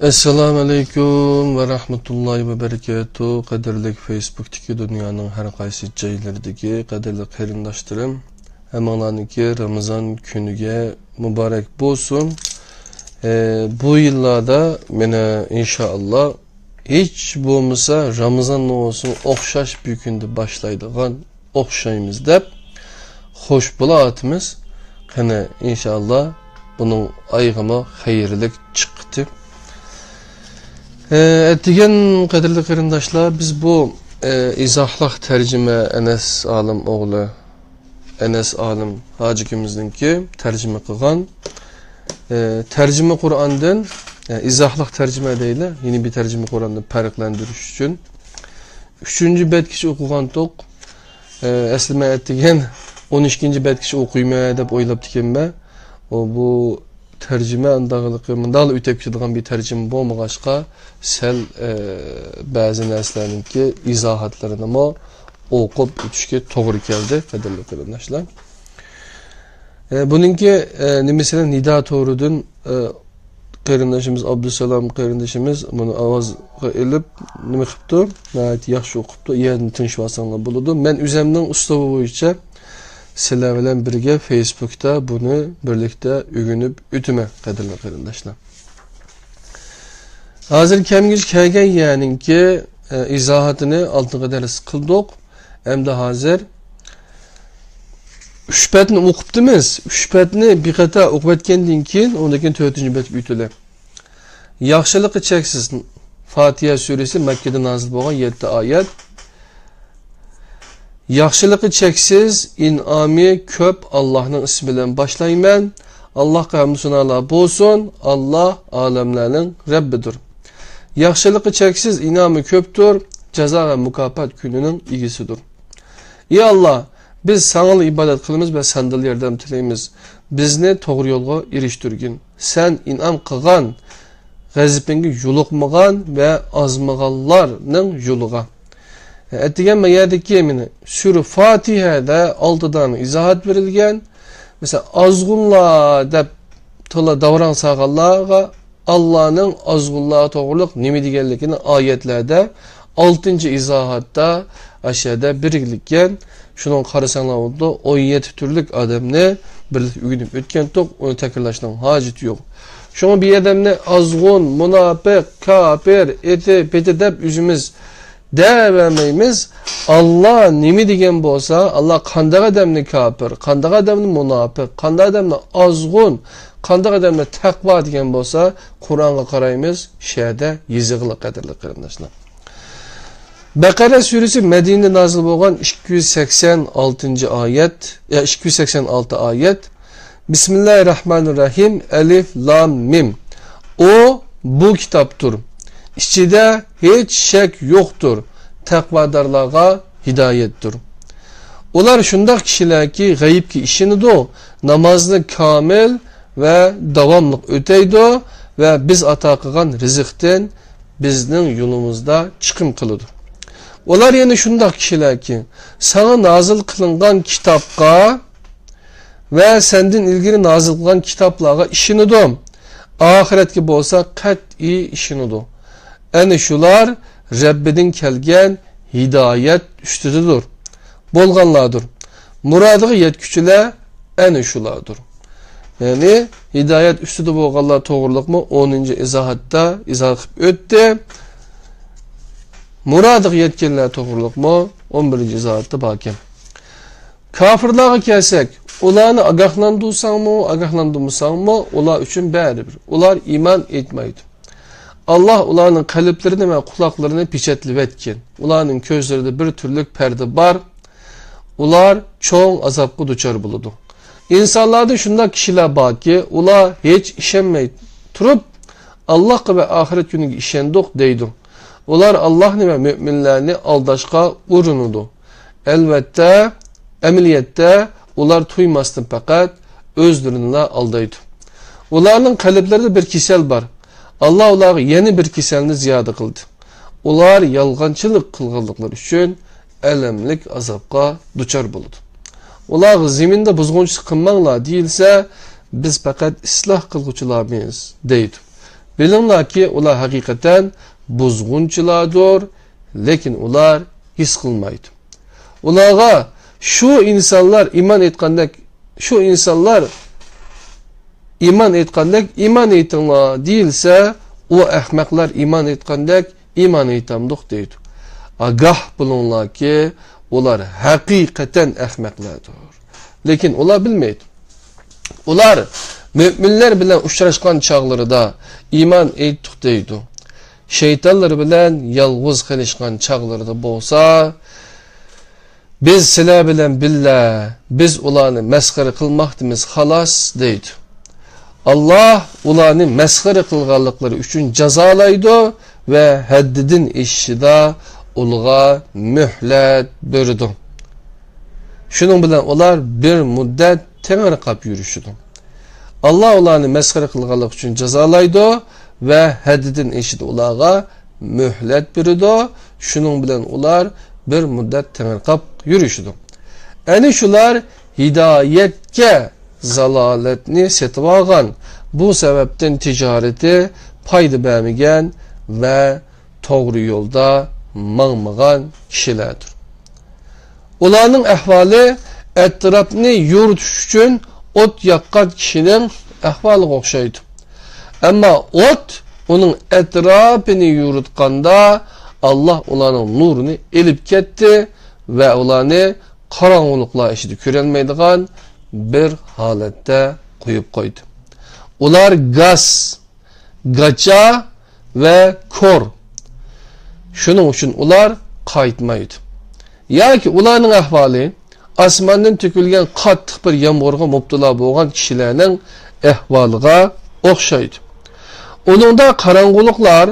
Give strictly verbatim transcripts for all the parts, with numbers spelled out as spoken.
ئەسسالامۇ ئەلەيكۇم ۋە رەھمەتۇللاھى ۋە بەرىكاتۇھ. قەدىرلىك فېيسبۇكتىكى دۇنيانىڭ ھەر قايسى جايلىرىدىكى قەدىرلىك قېرىنداشلىرىم، ھەممىڭلارنىڭكى رامىزان كۈنىگە مۇبارەك بولسۇن. ئە، بۇ يىللاردا مانا ئىنشائاللا ھېچ بولمىسا رامىزاننىڭ بولسىمۇ ئوخشاش بىر كۈندە باشلايدىغان ئوخشايمىز دەپ خوش بولاۋاتىمىز. قېنى، ئىنشائاللا، بۇنىڭ ئايىغىمۇ خەيرلىك چىققىتى. ئە، ئەتىگەن، قەدىرلىك قېرىنداشلار، بىز بۇ، ئە، ئىزاھلىق تەرجىمە ئەنەس ئالىم ئوغلى، ئەنەس ئالىم ھاجىكىمىزنىڭكى تەرجىمە قىلغان، ئە، تەرجىمە قۇرئاندىن، ئە، ئىزاھلىق تەرجىمە دەيلى، يەنى بىر تەرجىمە قۇرئاندىن پەرقلەندۈرۈش ئۈچۈن. ئۈچىنچى بەتكىچە ئوقۇغانتۇق. ئە، ئەسلى مەن ئەتىگەن ئون ئىككىنچى بەتكىچە ئوقۇيمەن دەپ ئويلاپتىكەنمەن. ئۇ، بۇ تەرجىمە ئانداقلىقى مۇنداقلا ئۆتۈپ كېتىدىغان بىر تەرجىمە بولمىغاچقا، سەل، ئە، بەزى نەرسىلەرنىڭكى ئىزاھاتلىرىنىمۇ ئوقۇپ ئۆتۈشكە توغرا كەلدى، قەدىرلىك قېرىنداشلار. ئە، بۇنىڭكى، ئە، نېمىسىنى نىدا تورىدىن، ئە، قېرىندىشىمىز ئابدۇسالام قېرىندىشىمىز بۇنى ئاۋازغا ئېلىپ نېمە قىپتۇ؟ ناھايىتى ياخشى ئوقۇپتۇ. ئۇ يەردىن تىڭشىۋالساڭلار بولىدۇ. مەن ئۆزەمنىڭ ئۇسلۇبى بويىچە سىلەر بىلەن بىرگە فېيسبۇكتا بۇنى بىرلىكتە ئۆگىنىپ ئۆتىمەن، قەدىرلىك قېرىنداشلار. ھازىر كەلگۈچى كەلگەن يەرنىڭكى، ئە، ئىزاھاتىنى ئالدىنقى دەرس قىلدۇق. ئەمدى ھازىر ئۈچ بەتنى ئوقۇپتىمىز. ئۈچ بەتنى بىر قېتىم ئوقۇۋەتكەندىن كېيىن، ئۇندىن كېيىن تۆتىنچى بەتكە ئۆتىلى. ياخشىلىقى چەكسىز. فاتىھە سۈرىسى مەككىدە نازىل بولغان يەتتە ئايەت. ياخشىلىقى چەكسىز، ئىنئامى كۆپ ئاللاھنىڭ ئىسمى بىلەن باشلايمەن. ئاللاھقا ھەمدۇ سانالار بولسۇن، ئاللاھ ئالەملەرنىڭ رەببىدۇر. ياخشىلىقى چەكسىز، ئىنئامى كۆپتۇر، جازا ۋە مۇكاپات كۈنىنىڭ ئىگىسىدۇر. ئى ئاللاھ، بىز ساڭىلا ئىبادەت قىلىمىز ۋە سەندىن ياردەم تىلەيمىز. بىزنى توغرا يولغا ئېرىشتۈرگىن. سەن ئىنئام قىلغان، غەزىپىڭگە يولۇقمىغان ۋە ئازمىغانلارنىڭ يولىغا. ئەتىگەن مەن يەردىكى مېنى سۈرە فاتىھەدە ئالتە دانە ئىزاھات بېرىلگەن. مەسىلەن، ئازغۇنلار دەپ تولا داۋراڭ سالغانلارغا ئاللانىڭ ئازغۇنلار توغرىلىق نېمە دېگەنلىكىنى ئايەتلەردە ئالتىنچى ئىزاھاتتا ئاشۇ يەردە بېرىلگەن. شۇنىڭغا قارىساڭلار بولىدۇ، ئون يەتتە تۈرلۈك ئادەمنى بىرلىكتە ئۆگىنىپ ئۆتكەنتۇق، ئۇنى تەكرارلاشنىڭ ھاجىتى يوق. شۇڭا بۇ ئادەمنى ئازغۇن، مۇناپىق، كاپىر، ئېتى، پېتى دەپ ئۆزىمىز دەۋەرمەيمىز. ئاللا نېمە دېگەن بولسا، ئاللا قانداق ئادەمنى كاپىر، قانداق ئادەمنى مۇناپىق، قانداق ئادەمنى ئازغۇن، قانداق ئادەمنى تەقۋا دېگەن بولسا، قۇرئانغا قارايمىز، شۇ يەردە يېزىقلىق، قەدىرلىك قېرىنداشلار. بەقەرە سۈرىسى مەدىنىدە نازىل بولغان ئىككى يۈز سەكسەن ئالتىنچى ئايەت، يا ئىككى يۈز سەكسەن ئالتە ئايەت. بىسمىللاھىررەھمانىررەھىم. ئەلىف لام مىم. ئۇ بۇ كىتابتۇر. ئىچىدە ھېچ شەك يوقتۇر. تەقۋادارلارغا ھىدايەتتۇر. ئۇلار شۇنداق كىشىلەركى غەيىبكە ئىشىنىدۇ، نامازنى كامىل ۋە داۋاملىق ئۆتەيدۇ ۋە بىز ئاتا قىلغان رىزىقتىن بىزنىڭ يولىمىزدا چىقىم قىلىدۇ. ئۇلار يەنە شۇنداق كىشىلەركى، ساڭا نازىل قىلىنغان كىتابقا ۋە سەندىن ئىلگىرى نازىل قىلغان كىتابلارغا ئىشىنىدۇ، ئاخىرەتكە بولسا قەتئىي ئىشىنىدۇ. ئەنە شۇلار رەببىدىن كەلگەن ھىدايەت ئۈستىدىدۇر، بولغانلاردۇر. مۇرادىغا يەتكۈچىلەر ئەنە شۇلاردۇر. يەنى ھىدايەت ئۈستىدە بولغانلار توغرىلىقمۇ ئونىنچى ئىزاھاتتا ئىزاھ قىلىپ ئۆتتى. مۇرادىغا يەتكەنلەر توغرىلىقمۇ ئون بىرىنچى ئىزاھاتتا باركەن. كاپىرلارغا كەلسەك، ئۇلارنى ئاگاھلاندۇرساڭمۇ، ئاگاھلاندۇرمىساڭمۇ، ئۇلار ئۈچۈن بەرىبىر. ئۇلار ئىمان ئېيتمايدۇ. ئاللا ئۇلارنىڭ قەلبلىرىنى ۋە قۇلاقلىرىنى پېچەتلىۋەتكەن. ئۇلارنىڭ كۆزلىرىدە بىر تۈرلۈك پەردە بار. ئۇلار چوڭ ئازابقا دۇچار بولىدۇ. ئىنسانلاردا شۇنداق كىشىلەر باركى، ئۇلار ھېچ ئىشەنمەي تۇرۇپ، ئاللاھقا ۋە ئاخىرەت كۈنىگە ئىشەندۇق دەيدۇ. ئۇلار ئاللاھنى ۋە مۆمىنلەرنى ئالداشقا ئۇرۇنىدۇ. ئەلۋەتتە، ئەمەلىيەتتە ئۇلار تۇيماستىن پەقەت ئۆزلىرىنىلا ئالدايدۇ. ئۇلارنىڭ قەلبلىرىدە بىر كېسەل بار. ئاللا ئۇلارغا يەنە بىر كېسەلنى زىيادە قىلدى. ئۇلار يالغانچىلىق قىلغانلىقلىرى ئۈچۈن ئەلەملىك ئازابقا دۇچار بولىدۇ. ئۇلارغا زېمىندا بۇزغۇنچىلىق قىلماڭلار دېيىلسە، بىز پەقەت ئىسلاھ قىلغۇچىلارمىز دەيدۇ. بىلىڭلاركى، ئۇلار ھەقىقەتەن بۇزغۇنچىلاردۇر، لېكىن ئۇلار ھېس قىلمايدۇ. ئۇلارغا شۇ ئىنسانلار ئىمان ئېيتقاندەك، شۇ ئىنسانلار ئىمان ئېيتقاندەك ئىمان ئېيتىڭلار دېيىلسە، ئۇ ئەخمەقلەر ئىمان ئېيتقاندەك ئىمان ئېيتامدۇق دەيدۇ. ئاگاھ بولۇڭلاركى، ئۇلار ھەقىقەتەن ئەخمەقلەردۇر. لېكىن ئۇلار بىلمەيدۇ. ئۇلار مۆمىنلەر بىلەن ئۇچراشقان چاغلىرىدا ئىمان ئېيتتۇق دەيدۇ. شەيتانلىرى بىلەن يالغۇز قېلىشقان چاغلىرىدا بولسا، بىز سىلەر بىلەن بىللە، بىز ئۇلارنى مەسخىرە قىلماقتىمىز، خالاس، دەيدۇ. ئاللاھ ئۇلارنى مەسخىرە قىلغانلىقلىرى ئۈچۈن جازالايدۇ ۋە ھەددىدىن ئېشىشىدا ئۇلارغا مۆھلەت بېرىدۇ. شۇنىڭ بىلەن ئۇلار بىر مۇددەت تېڭىرقاپ يۈرۈشىدۇ. ئاللاھ ئۇلارنى مەسخىرە قىلغانلىقى ئۈچۈن جازالايدۇ ۋە ھەددىدىن ئېشىدا ئۇلارغا مۆھلەت بېرىدۇ. شۇنىڭ بىلەن ئۇلار بىر مۇددەت تېڭىرقاپ يۈرۈشىدۇ. ئەنە شۇلار ھىدايەتكە زالالەتنى سېتىۋالغان، بۇ سەۋەبتىن تىجارىتى پايدا بەرمىگەن ۋە توغرا يولدا ماڭمىغان كىشىلەردۇر. ئۇلارنىڭ ئەھۋالى ئەتراپنى يورۇتۇش ئۈچۈن ئوت ياققان كىشىنىڭ ئەھۋالىغا ئوخشايدۇ. ئەمما ئوت ئۇنىڭ ئەتراپىنى يورۇتقاندا، ئاللاھ ئۇلارنىڭ نۇرىنى ئېلىپ كەتتى ۋە ئۇلارنى قاراڭغۇلۇقلار ئىچىدە كۆرەلمەيدىغان بىر ھالەتتە قويۇپ قويدى. ئۇلار گاس، گاچا ۋە كور. شۇنىڭ ئۈچۈن ئۇلار قايتمايدۇ. ياكى ئۇلارنىڭ ئەھۋالى ئاسماندىن تۆكۈلگەن قاتتىق بىر يامغۇرغا مۇپتىلا بولغان كىشىلەرنىڭ ئەھۋالىغا ئوخشايدۇ. ئۇنىڭدا قاراڭغۇلۇقلار،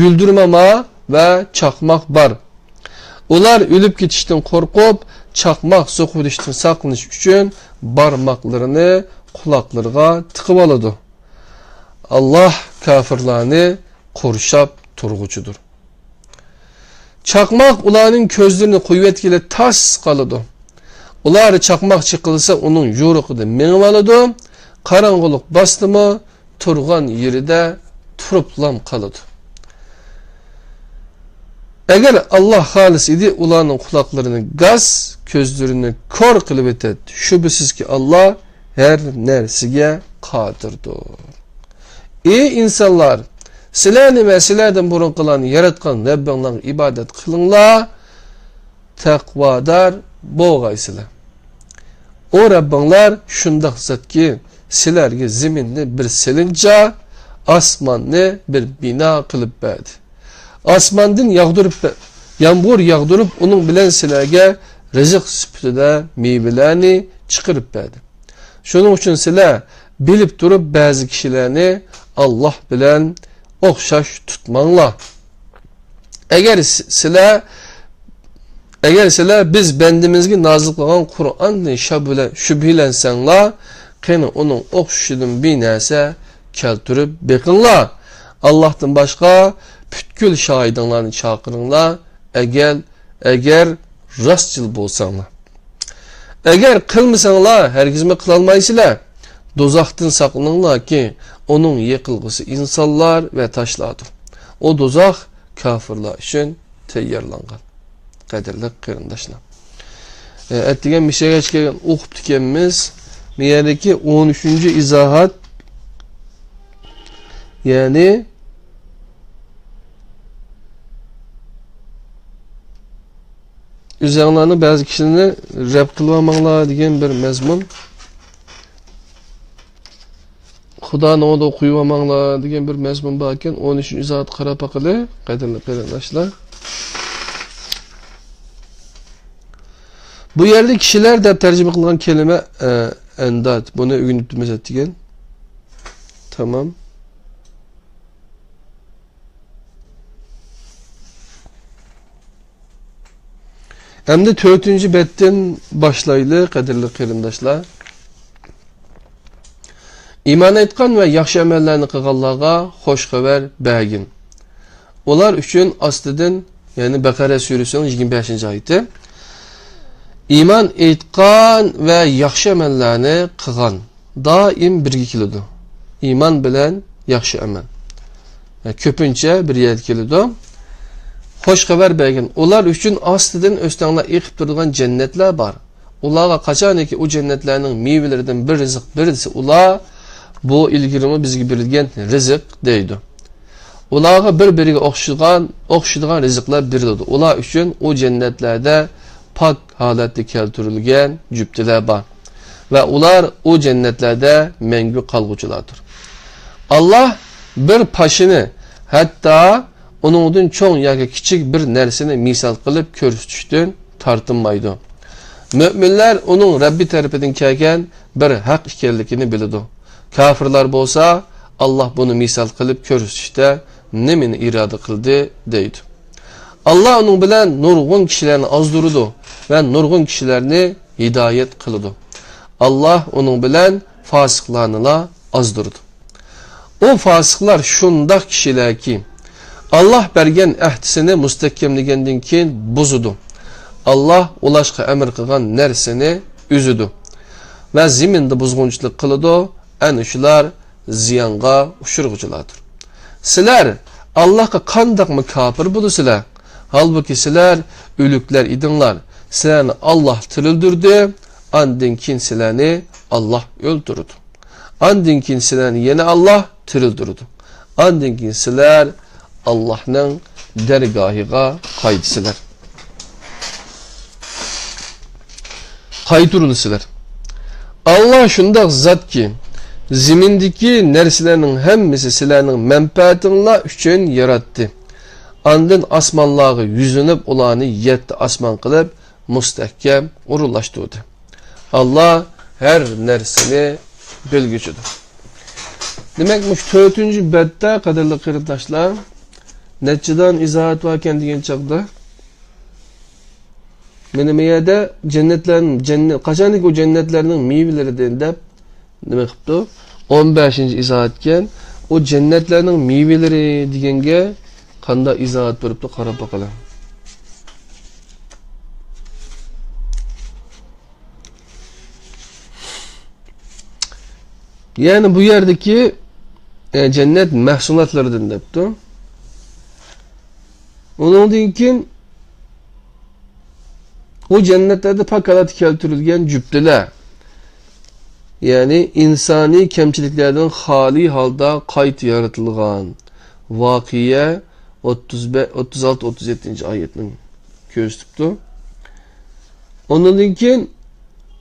گۈلدۈرماما ۋە چاقماق بار. ئۇلار ئۆلۈپ كېتىشتىن قورقۇپ، چاقماق سوقۇۋېلىشتىن ساقلىنىش ئۈچۈن بارماقلىرىنى قۇلاقلىرىغا تىقىۋالىدۇ. ئاللاھ كاپىرلارنى قورشاپ تۇرغۇچىدۇر. چاقماق ئۇلارنىڭ كۆزلىرىنى قويۇۋەتكىلى تاس قالىدۇ. ئۇلار چاقماق چېقىلسا، ئۇنىڭ يورۇقىدا مېڭىۋالىدۇ. قاراڭغۇلۇق باستىمۇ، تۇرغان يېرىدە تۇرۇپلام قالىدۇ. ئەگەر ئاللاھ خالىس ئىدى، ئۇلارنىڭ قۇلاقلىرىنى گاس، كۆزلىرىنى كور قىلىۋېتەتتى. شۈبھىسىزكى، ئاللاھ ھەر نەرسىگە قادىردۇر. ئى ئىنسانلار، سىلەرنى ۋە سىلەردىن بۇرۇنقىلارنى ياراتقان رەببىڭلارغا ئىبادەت قىلىڭلار، تەقۋادار بولغايسىلەر. ئۇ رەببىڭلار شۇنداق زاتكى، سىلەرگە زېمىننى بىر سېلىنچا، ئاسماننى بىر بىنا قىلىپ بەردى. ئاسماندىن ياغدۇرۇپ بە-، يامغۇر ياغدۇرۇپ، ئۇنىڭ بىلەن سىلەرگە رىزىق سۈپىتىدە مېۋىلەرنى چىقىرىپ بەردى. شۇنىڭ ئۈچۈن سىلەر بىلىپ تۇرۇپ بەزى كىشىلەرنى ئاللاھ بىلەن ئوخشاش تۇتماڭلار. ئەگەر س-، سىلەر، ئەگەر سىلەر بىز بەندىمىزگە نازىل قىلغان قۇرئاندىن شەبھىلە-، شۈبھىلەنسەڭلار، قېنى ئۇنىڭ ئوخشىشىدىن بىر نەرسە كەلتۈرۈپ بېقىڭلار. ئاللاھتىن باشقا پۈتكۈل شاھىدىڭلارنى چاقىرىڭلار، ئەگەر، ئەگەر راستچىل بولساڭلار. ئەگەر قىلمىساڭلار، ھەرگىزمۇ قىلالمايسىلەر. دوزاختىن ساقلىنىڭلاركى، ئۇنىڭ يېقىلغۇسى ئىنسانلار ۋە تاشلاردۇر. ئۇ دوزاخ كاپىرلار ئۈچۈن تەييارلانغان. قەدىرلىك قېرىنداشلار، ئە، ئەتىگەن مىشەگەچكە ئوقۇپتىكەنمىز. بۇ يەردىكى ئون ئۈچىنچى ئىزاھات، يەنى ئۆزەڭلارنىڭ بەزى كىشىلىرىنى رەت قىلىۋالماڭلار دېگەن بىر مەزمۇن. خۇدانىڭ ئالدىغا قويۇۋالماڭلار دېگەن بىر مەزمۇن بار ئىكەن. ئون ئۈچىنچى ئىزاھاتقا قاراپ باقىلى، قەدىرلىك قېرىنداشلار. بۇ يەردە كىشىلەر دەپ تەرجىمە قىلغان كەلىمە، ئە، ئەنداد. بۇنى ئۆگىنىپتىمىز ئەتىگەن. تامام. ئەمدى تۆتىنچى بەتتىن باشلايلى، قەدىرلىك قېرىنداشلار. ئىمان ئېيتقان ۋە ياخشى ئەمەللەرنى قىلغانلارغا خوش خەۋەر بەرگىن. ئۇلار ئۈچۈن ئاستىدىن، يەنى بەقەرە سۈرىسىنىڭ يىگىرمە بەشىنچى ئايىتى. ئىمان ئېيتقان ۋە ياخشى ئەمەللەرنى قىلغان دائىم بىرگە كېلىدۇ. ئىمان بىلەن ياخشى ئەمەل. كۆپىنچە بىر يەردە كېلىدۇ. خوش خەۋەر بەرگىن. ئۇلار ئۈچۈن ئاستىدىن ئۆستەڭلەر ئېقىپ تۇرىدىغان جەننەتلەر بار. ئۇلارغا قاچانكى ئۇ جەننەتلەرنىڭ مېۋىلىرىدىن بىر رىزىق بېرىلسە، ئۇلار، «بۇ ئىلگىرىمۇ بىزگە بېرىلگەن رىزىق» دەيدۇ. ئۇلارغا بىر-بىرىگە ئوخشىغان، ئوخشىدىغان رىزىقلار بېرىلىدۇ. ئۇلار ئۈچۈن ئۇ جەننەتلەردە پاك ھالەتتە كەلتۈرۈلگەن جۈپتىلەر بار ۋە ئۇلار ئۇ جەننەتلەردە مەڭگۈ قالغۇچىلاردۇر. ئاللاھ بىر پاشىنى، ھەتتا ئۇنىڭدىن چوڭ ياكى كىچىك بىر نەرسىنى مىسال قىلىپ كۆرسىتىشتىن تارتىنمايدۇ. مۆمىنلەر ئۇنىڭ رەببى تەرىپىدىن كەلگەن بىر ھەق ئىكەنلىكىنى بىلىدۇ. كاپىرلار بولسا، «ئاللاھ بۇنى مىسال قىلىپ كۆرسىتىشتە نېمىنى ئىرادە قىلدى؟» دەيدۇ. ئاللاھ ئۇنىڭ بىلەن نۇرغۇن كىشىلەرنى ئازدۇرىدۇ ۋە نۇرغۇن كىشىلەرنى ھىدايەت قىلىدۇ. ئاللاھ ئۇنىڭ بىلەن فاسىقلارنىلا ئازدۇرىدۇ. ئۇ فاسىقلار شۇنداق كىشىلەركى، ئاللاھ بەرگەن ئەھدىسىنى مۇستەھكەملىگەندىن كېيىن بۇزىدۇ. ئاللاھ ئۇلاشقا ئەمر قىلغان نەرسىنى ئۈزىدۇ ۋە زېمىندا بۇزغۇنچىلىق قىلىدۇ. ئەنە شۇلار زىيانغا ئۇچرىغۇچىلاردۇر. سىلەر ئاللاھقا قانداقمۇ كاپىر بولىسىلەر؟ ھالبۇكى، سىلەر ئۆلۈكلەر ئىدىڭلار. سىلەرنى ئاللاھ تىرىلدۈردى، ئاندىن كېيىن سىلەرنى ئاللاھ ئۆلتۈرىدۇ. ئاندىن كېيىن سىلەرنى يەنە ئاللاھ تىرىلدۈرىدۇ. ئاندىن كېيىن سىلەر ئاللاھنىڭ دەرگاھىغا قايتىسىلەر. قايتۇرۇلىسىلەر. ئاللاھ شۇنداق زاتكى، زېمىندىكى نەرسىلەرنىڭ ھەممىسى سىلەرنىڭ مەنپەئەتىڭلار ئۈچۈن ياراتتى. ئاندىن ئاسمانلارغا يۈزلىنىپ، ئۇلارنى يەتتە ئاسمان قىلىپ، مۇستەھكەم ئورۇنلاشتۇردى. ئاللاھ ھەر نەرسىنى بىلگۈچىدۇر. دېمەك، مۇشۇ تۆتىنچى بەتتە، قەدىرلىك قېرىنداشلار، نەچچە دان ئىزاھات باركەن دېگەن چاغدا، مانا بۇ يەردە جەننەتلەر، جەننەت، قاچانكى ئۇ جەننەتلەرنىڭ مېۋىلىرىدىن دەپ نېمە قىپتۇ؟ ئون بەشىنچى ئىزاھاتكەن. ئۇ جەننەتلەرنىڭ مېۋىلىرى دېگەنگە قانداق ئىزاھات بېرىپتۇ، قاراپ باقىلى. يەنى بۇ يەردىكى، ئە، جەننەت مەھسۇلاتلىرىدىن دەپتۇ. ئۇنىڭدىن كېيىن ئۇ جەننەتلەردە پاك ھالەتتە كەلتۈرۈلگەن جۈپتىلەر، يەنى ئىنسانىي كەمچىلىكلەردىن خالىي ھالدا قايتا يارىتىلغان. ۋاقىئە ئوتتۇز بەش، ئوتتۇز ئالتە، ئوتتۇز يەتتىنچى ئايەتنىڭ كۆرسىتىپتۇ. ئۇنىڭدىن كېيىن،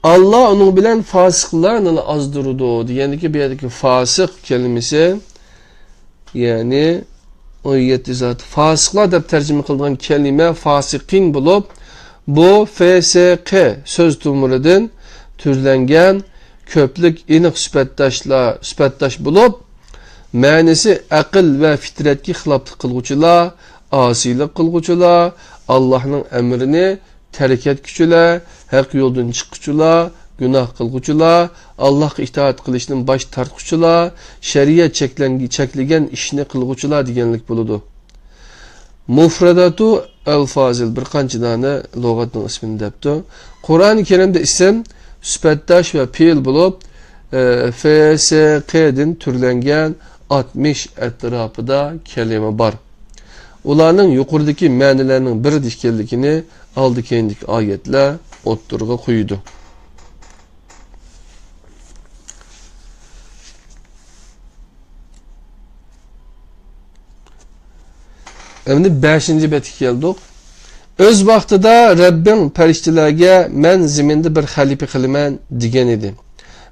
«ئاللاھ ئۇنىڭ بىلەن فاسىقلارنىلا ئازدۇرىدۇ» دېگەندىكى، بۇ يەردىكى فاسىق كەلىمىسى، يەنى ئون يەتتە زات فاسىقلار دەپ تەرجىمە قىلىدىغان كەلىمە فاسىقىن بولۇپ، بۇ ف س ق سۆز تومۇرىدىن تۈرلەنگەن كۆپلۈك ئېنىق سۈپەتداشلار، سۈپەتداش بولۇپ، مەنىسى ئەقىل ۋە فىترەتكە خىلاپلىق قىلغۇچىلار، ئاسىيلىق قىلغۇچىلار، ئاللاھنىڭ ئەمرىنى تەرك ئەتكۈچىلەر، ھەق يولدىن چىققۇچىلار، گۇناھ قىلغۇچىلار، ئاللاھقا ئىتائەت قىلىشتىن باش تارتقۇچىلار، شەرىئەت چەكلەنگە-، چەكلىگەن ئىشنى قىلغۇچىلار دېگەنلىك بولىدۇ. مۇفرەداتۇ ئەلفازىل، بىر قانچە دانە لۇغەتنىڭ ئىسمىنى دەپتۇ. قۇرئان كەرىمدە ئىسىم، سۈپەتداش ۋە پېئىل بولۇپ، ئە، ف س ق دىن تۈرلەنگەن ئاتمىش ئەتراپىدا كەلىمە بار. ئۇلارنىڭ يۇقىرىدىكى مەنىلەرنىڭ بىرىدە ئىكەنلىكىنى ئالدى-كەينىدىكى ئايەتلەر ئوتتۇرىغا قويىدۇ. ئەمدى بەشىنچى بەتكە كەلدۇق. ئۆز ۋاقتىدا رەببىڭ پەرىشتىلەرگە، «مەن زېمىندا بىر خەلىپە قىلىمەن» دېگەن ئىدى.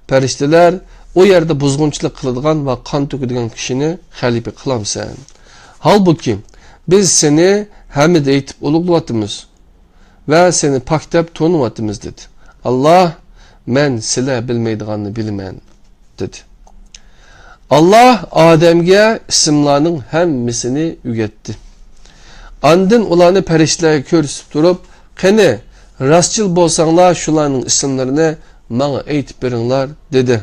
پەرىشتىلەر، «ئۇ يەردە بۇزغۇنچىلىق قىلىدىغان ۋە قان تۆكىدىغان كىشىنى خەلىپە قىلامسەن؟ ھالبۇكى، بىز سېنى ھەمىد ئېيتىپ ئۇلۇغلاۋاتىمىز ۋە سېنى پاك دەپ تونۇۋاتىمىز» دېدى. ئاللاھ، «مەن سىلەر بىلمەيدىغاننى بىلىمەن» دېدى. ئاللاھ ئادەمگە ئىسىملارنىڭ ھەممىسىنى ئۆگەتتى. ئاندىن ئۇلارنى پەرىشتىلەرگە كۆرسىتىپ تۇرۇپ، «قېنى، راستچىل بولساڭلار، شۇلارنىڭ ئىسىملىرىنى ماڭا ئېيتىپ بېرىڭلار» دېدى.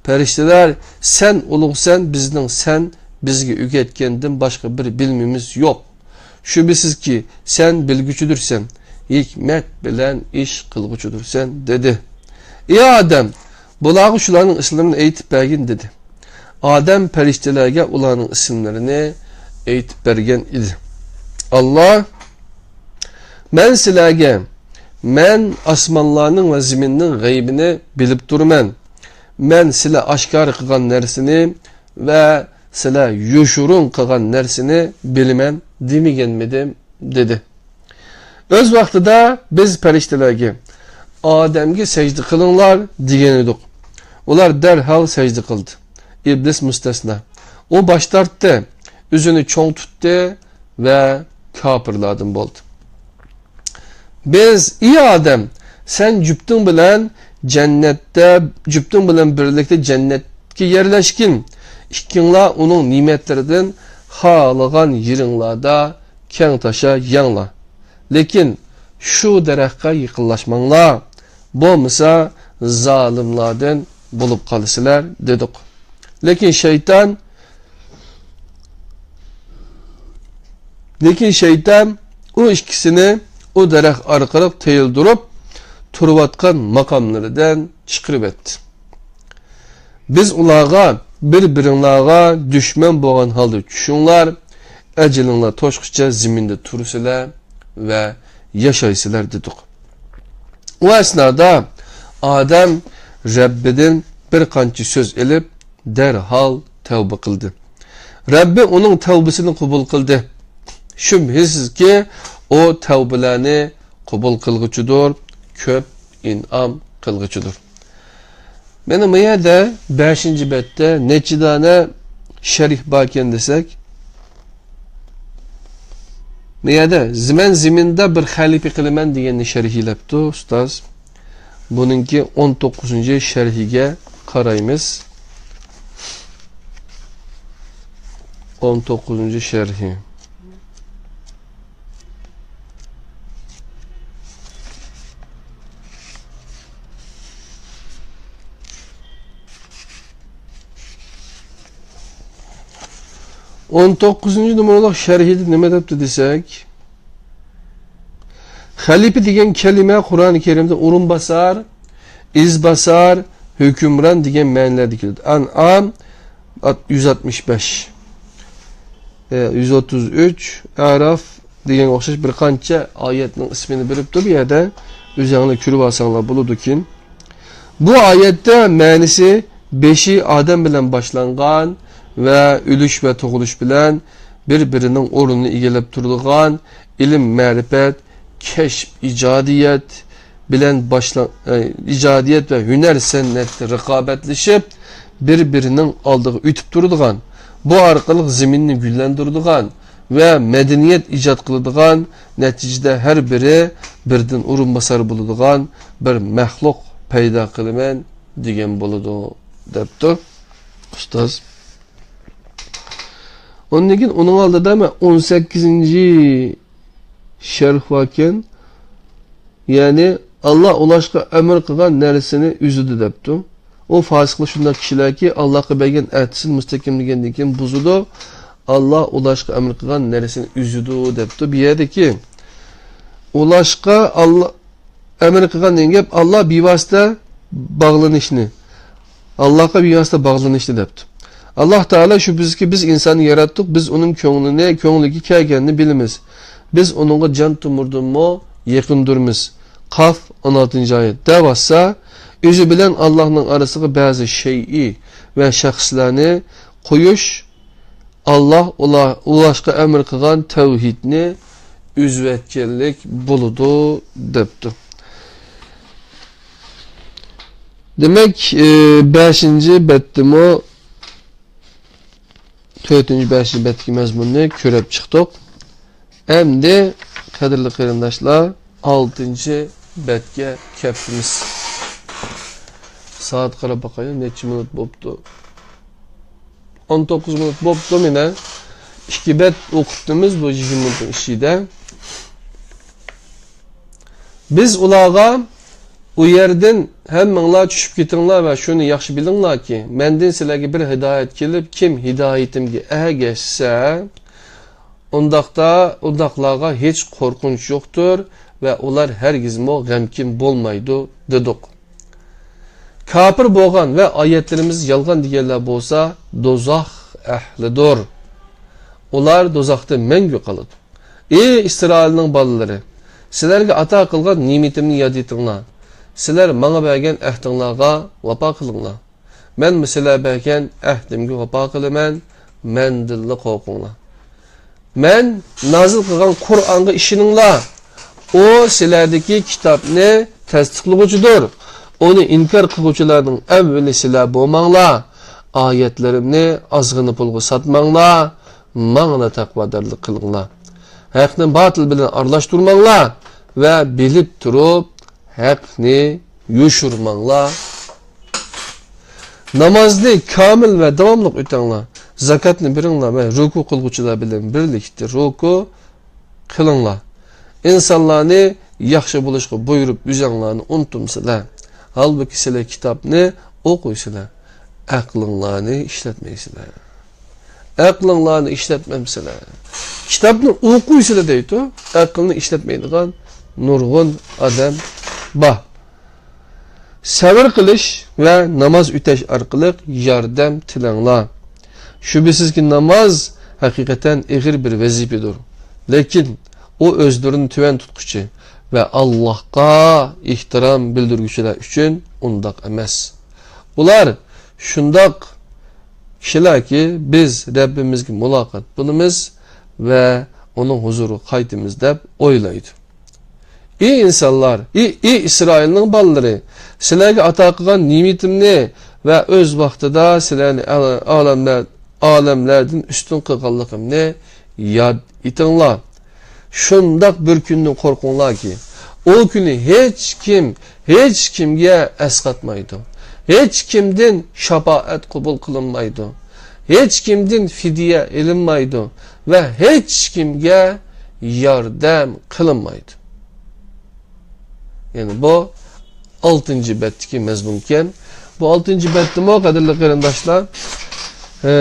پەرىشتىلەر، «سەن ئۇلۇغسەن، بىزنىڭ سەن بىزگە ئۆگەتكەندىن باشقا بىر بىلىمىمىز يوق. شۈبھىسىزكى، سەن بىلگۈچىدۇرسەن، ھېكمەت بىلەن ئىش قىلغۇچىدۇرسەن» دېدى. «ئى ئادەم، بۇلارغا شۇلارنىڭ ئىسىملىرىنى ئېيتىپ بەرگىن» دېدى. ئادەم پەرىشتىلەرگە ئۇلارنىڭ ئىسىملىرىنى ئېيتىپ بەرگەن ئىدى. ئاللا، مەن سىلەرگە، مەن ئاسمانلارنىڭ ۋە زېمىننىڭ غەيبىنى بىلىپ تۇرىمەن. مەن سىلەر ئاشكارا قىلغان نەرسىنى ۋە سىلەر يوشۇرۇن قىلغان نەرسىنى بىلىمەن دېمىگەنمىدىم؟ دېدى. ئۆز ۋاقتىدا بىز پەرىشتىلەرگە، ئادەمگە سەجدە قىلىڭلار دېگەن ئىدۇق. ئۇلار دەرھال سەجدە قىلدى. ئىبلىس مۇستەسنا. ئۇ باش تارتتى، ئۆزىنى چوڭ تۇتتى ۋە كاپىرلاردىن بولدى. بىز، ئى ئادەم، سەن جۈپتۈڭ بىلەن جەننەتتە، جۈپتۈڭ بىلەن بىرلىكتە جەننەتكە يەرلەشكىن. ئىككىڭلار ئۇنىڭ نېمەتلىرىدىن خالىغان يېرىڭلاردا كەڭ تاشا يەڭلار. لېكىن شۇ دەرەخكە يېقىنلاشماڭلار، بولمىسا زالىملاردىن بولۇپ قالىسىلەر، دېدۇق. لېكىن شەيتان، لېكىن شەيتان ئۇ ئىككىسىنى ئۇ دەرەخ ئارقىلىق تىيىلدۈرۈپ تۇرۇۋاتقان ماقاملىرىدىن چىقىرىۋەتتى. بىز ئۇلارغا، بىر-بىرىڭلارغا دۈشمەن بولغان ھالدا چۈشۈڭلار، ئەجىلىڭلار توشقۇچە زېمىندا تۇرىسىلەر ۋە ياشايسىلەر، دېدۇق. ئۇ ئەسنادا ئادەم رەببىدىن بىر قانچە سۆز ئېلىپ، دەرھال تەۋبە قىلدى. رەببى ئۇنىڭ تەۋبىسىنى قوبۇل قىلدى. شۈبھىسىزكى، ئۇ تەۋبىلەرنى قوبۇل قىلغۇچىدۇر، كۆپ ئىنئام قىلغۇچىدۇر. مانا بۇ يەردە بەشىنچى بەتتە نەچچە دانە شەرھ باركەن دېسەك، بۇ يەردە زېمەن زېمىندا بىر خەلىپە قىلىمەن دېگەننى شەرھلەپتۇ ئۇستاز. بۇنىڭكى ئون توققۇزىنچى شەرھىگە قارايمىز. ئون توققۇزىنچى شەرھى. ئون توققۇزىنچى نومۇرلۇق شەرھىدە نېمە دەپتۇ دېسەك، خەلىپە دېگەن كەلىمە قۇرئان كەرىمدە ئورۇنباسار، ئىزباسار، ھۆكۈمران دېگەن مەنىلەردە كېلىدۇ. ئەنئام يۈز ئاتمىش بەش، ئە، يۈز ئوتتۇز ئۈچ، ئەراف دېگەنگە ئوخشاش بىر قانچە ئايەتنىڭ ئىسمىنى بېرىپتۇ بۇ يەردە. ئۆزۈڭلار كۆرۈپ ئالساڭلار بولىدۇ كېيىن. بۇ ئايەتتە مەنىسى بېشى ئادەم بىلەن باشلانغان ۋە ئۆلۈش ۋە تۇغۇلۇش بىلەن بىر-بىرىنىڭ ئورنىنى ئىگىلەپ تۇرىدىغان ئىلىم-مەرىپەت، كەشپ-ئىجادىيەت بىلەن باشلا-، ئە، ئىجادىيەت ۋە ھۈنەر-سەنئەتتە رىقابەتلىشىپ، بىر-بىرىنىڭ ئالدىغا ئۆتۈپ تۇرىدىغان، بۇ ئارقىلىق زېمىننى گۈللەندۈرىدىغان ۋە مەدەنىيەت ئىجاد قىلىدىغان، نەتىجىدە ھەر بىرى بىردىن ئورۇنباسار بولىدىغان بىر مەخلۇق پەيدا قىلىمەن دېگەن بولىدۇ، دەپتۇ ئۇستاز. ئۇندىن كېيىن ئۇنىڭ ئالدىدا مەن ئون سەككىزىنچى شەرھ باركەن. يەنى، ئاللا ئۇلاشقا ئەمر قىلغان نەرسىنى ئۈزىدۇ دەپتۇ. ئۇ فاسىقلار شۇنداق كىشىلەركى، ئاللاغا بەرگەن ئەھدىسىنى مۇستەھكەملىگەندىن كېيىن بۇزىدۇ. ئاللا ئۇلاشقا ئەمر قىلغان نەرسىنى ئۈزىدۇ دەپتۇ. بۇ يەردىكى ئۇلاشقا ئاللا ئەمر قىلغان دېگەن گەپ، ئاللا بىۋاسىتە باغلىنىشنى، ئاللاغا بىۋاسىتە باغلىنىشنى دەپتۇ. ئاللا تائالا، شۈبھىسىزكى، بىز ئىنساننى ياراتتۇق، بىز ئۇنىڭ كۆڭلىنى، كۆڭلىگە كەلگەننى بىلىمىز. بىز ئۇنىڭغا جان تومۇردىنمۇ يېقىندۇرمىز. قاف، ئون ئالتىنچى ئايەت. دەۋاتسا، ئۆزى بىلەن ئاللاھنىڭ ئارىسىغا بەزى شەيئى ۋە شەخسلەرنى قويۇش، ئاللا ئۇلا-، ئۇلاشقا ئەمر قىلغان تەۋھىدنى ئۈزۈۋەتكەنلىك بولىدۇ، دەپتۇ. دېمەك، ئى، بەشىنچى بەتتىمۇ تۆتىنچى، بەشىنچى بەتتىكى مەزمۇننى كۆرۈپ چىقتۇق. ئەمدى، قەدىرلىك قېرىنداشلار، ئالتىنچى بەتكە كەپتىمىز. سائەتكە قاراپ باقايلى، نەچچە مىنۇت بوپتۇ؟ ئون توققۇز مىنۇت بوپتۇ مانا. ئىككى بەت ئوقۇپتىمىز بۇ يىگىرمە مىنۇتنىڭ ئىچىدە. بىز ئۇلارغا، ئۇ يەردىن ھەممىڭلار چۈشۈپ كېتىڭلار ۋە شۇنى ياخشى بىلىڭلاركى، مەندىن سىلەرگە بىر ھىدايەت كېلىپ، كىم ھىدايىتىمگە ئەگەشسە، ئۇنداقتا، ئۇنداقلارغا ھېچ قورقۇنچ يوقتۇر ۋە ئۇلار ھەرگىزمۇ غەمكىن بولمايدۇ، دېدۇق. كاپىر بولغان ۋە ئايەتلىرىمىزنى يالغان دېگەنلەر بولسا دوزاخ ئەھلىدۇر. ئۇلار دوزاختا مەڭگۈ قالىدۇ. ئى ئىسرائىلنىڭ بالىلىرى! سىلەرگە ئاتا قىلغان نېمىتىمنى ياد ئېتىڭلار. سىلەر ماڭا بەرگەن ئەھدىڭلارغا ۋاپا قىلىڭلار. مەنمۇ سىلەر بەرگەن ئەھدىمگە ۋاپا قىلىمەن، مەندىنلا قورقۇڭلار. مەن نازىل قىلغان قۇرئانغا ئىشىنىڭلار. ئۇ سىلەردىكى كىتابنى تەستىقلىغۇچىدۇر. ئۇنى ئىنكار قىلغۇچىلارنىڭ ئەۋۋىلى سىلەر بولماڭلار. ئايەتلىرىمنى ئازغىنە پۇلغا ساتماڭلار. ماڭىلا تەقۋادارلىق قىلىڭلار. ھەقنى باتىل بىلەن ئارىلاشتۇرماڭلار ۋە بىلىپ تۇرۇپ ھەقنى يوشۇرماڭلار. نامازنى كامىل ۋە داۋاملىق ئۆتەڭلار. زاكاتنى بېرىڭلار ۋە رۇكۇ قىلغۇچىلار بىلەن بىرلىكتە رۇكۇ قىلىڭلار. ئىنسانلارنى ياخشى بولۇشقا بۇيرۇپ، ئۆزۈڭلارنى ئۇنتۇمسىلەر. ھالبۇكى، سىلەر كىتابنى ئوقۇيسىلەر، ئەقلىڭلارنى ئىشلەتمەيسىلەر. ئەقلىڭلارنى ئىشلەتمەمسىلەر؟ كىتابنى ئوقۇيسىلەر دەيدۇ، ئەقىلنى ئىشلەتمەيدىغان نۇرغۇن ئادەم بار. سەۋر قىلىش ۋە ناماز ئۆتەش ئارقىلىق ياردەم تىلەڭلار. شۈبھىسىزكى، ناماز ھەقىقەتەن ئېغىر بىر ۋەزىپىدۇر. لېكىن ئۇ ئۆزلىرىنى تۆۋەن تۇتقۇچى ۋە ئاللاھقا ئېھتىرام بىلدۈرگۈچىلەر ئۈچۈن ئۇنداق ئەمەس. ئۇلار شۇنداق كىشىلەركى، بىز رەببىمىزگە مۇلاقات بولىمىز ۋە ئۇنىڭ ھۇزۇرىغا قايتىمىز دەپ ئويلايدۇ. ئى ئىنسانلار، ئى، ئى ئىسرائىلنىڭ بالىلىرى! سىلەرگە ئاتا قىلغان نېمىتىمنى ۋە ئۆز ۋاقتىدا سىلەرنى ئالەملەر، ئالەملەردىن ئۈستۈن قىلغانلىقىمنى ياد ئېتىڭلار. شۇنداق بىر كۈندىن قورقۇڭلاركى، ئۇ كۈنى ھېچكىم ھېچكىمگە ئەسقاتمايدۇ. ھېچكىمدىن شاپائەت قوبۇل قىلىنمايدۇ. ھېچكىمدىن فىدىيە ئېلىنمايدۇ ۋە ھېچكىمگە ياردەم قىلىنمايدۇ. يەنى بۇ ئالتىنچى بەتتىكى مەزمۇنكەن. بۇ ئالتىنچى بەتتىمۇ، قەدىرلىك قېرىنداشلار، ئە،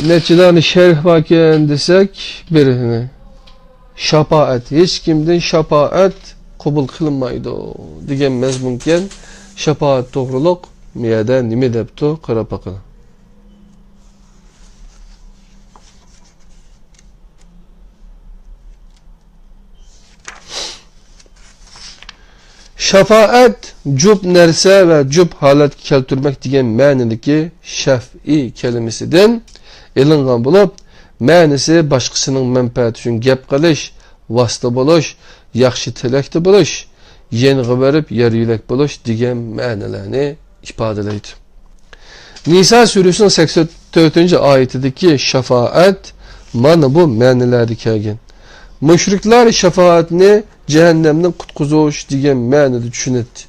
نەچچە دانە شەرھ باركەن دېسەك، بىر، شاپائەت، ھېچكىمدىن شاپائەت قوبۇل قىلىنمايدۇ دېگەن مەزمۇنكەن. شاپائەت توغرۇلۇق بۇ يەردە نېمە دەپتۇ، قاراپ باقىلى. شاپائەت جۈپ نەرسە ۋە جۈپ ھالەتكە كەلتۈرمەك دېگەن مەنىدىكى شەفئى كەلىمىسىدىن ئېلىنغان بولۇپ، مەنىسى باشقىسىنىڭ مەنپەئەتى ئۈچۈن گەپ قىلىش، ۋاسىتە بولۇش، ياخشى تىلەكتە بولۇش، يېنىغا بېرىپ يار يۆلەك بولۇش دېگەن مەنىلەرنى ئىپادىلەيدۇ. نىسا سۈرىسىنىڭ سەكسەن تۆتىنچى ئايىتىدىكى شاپائەت مانا بۇ مەنىلەردە كەلگەن. مۇشرىكلار شاپائەتنى جەھەننەمدىن قۇتقۇزۇش دېگەن مەنىدە چۈشىنەتتى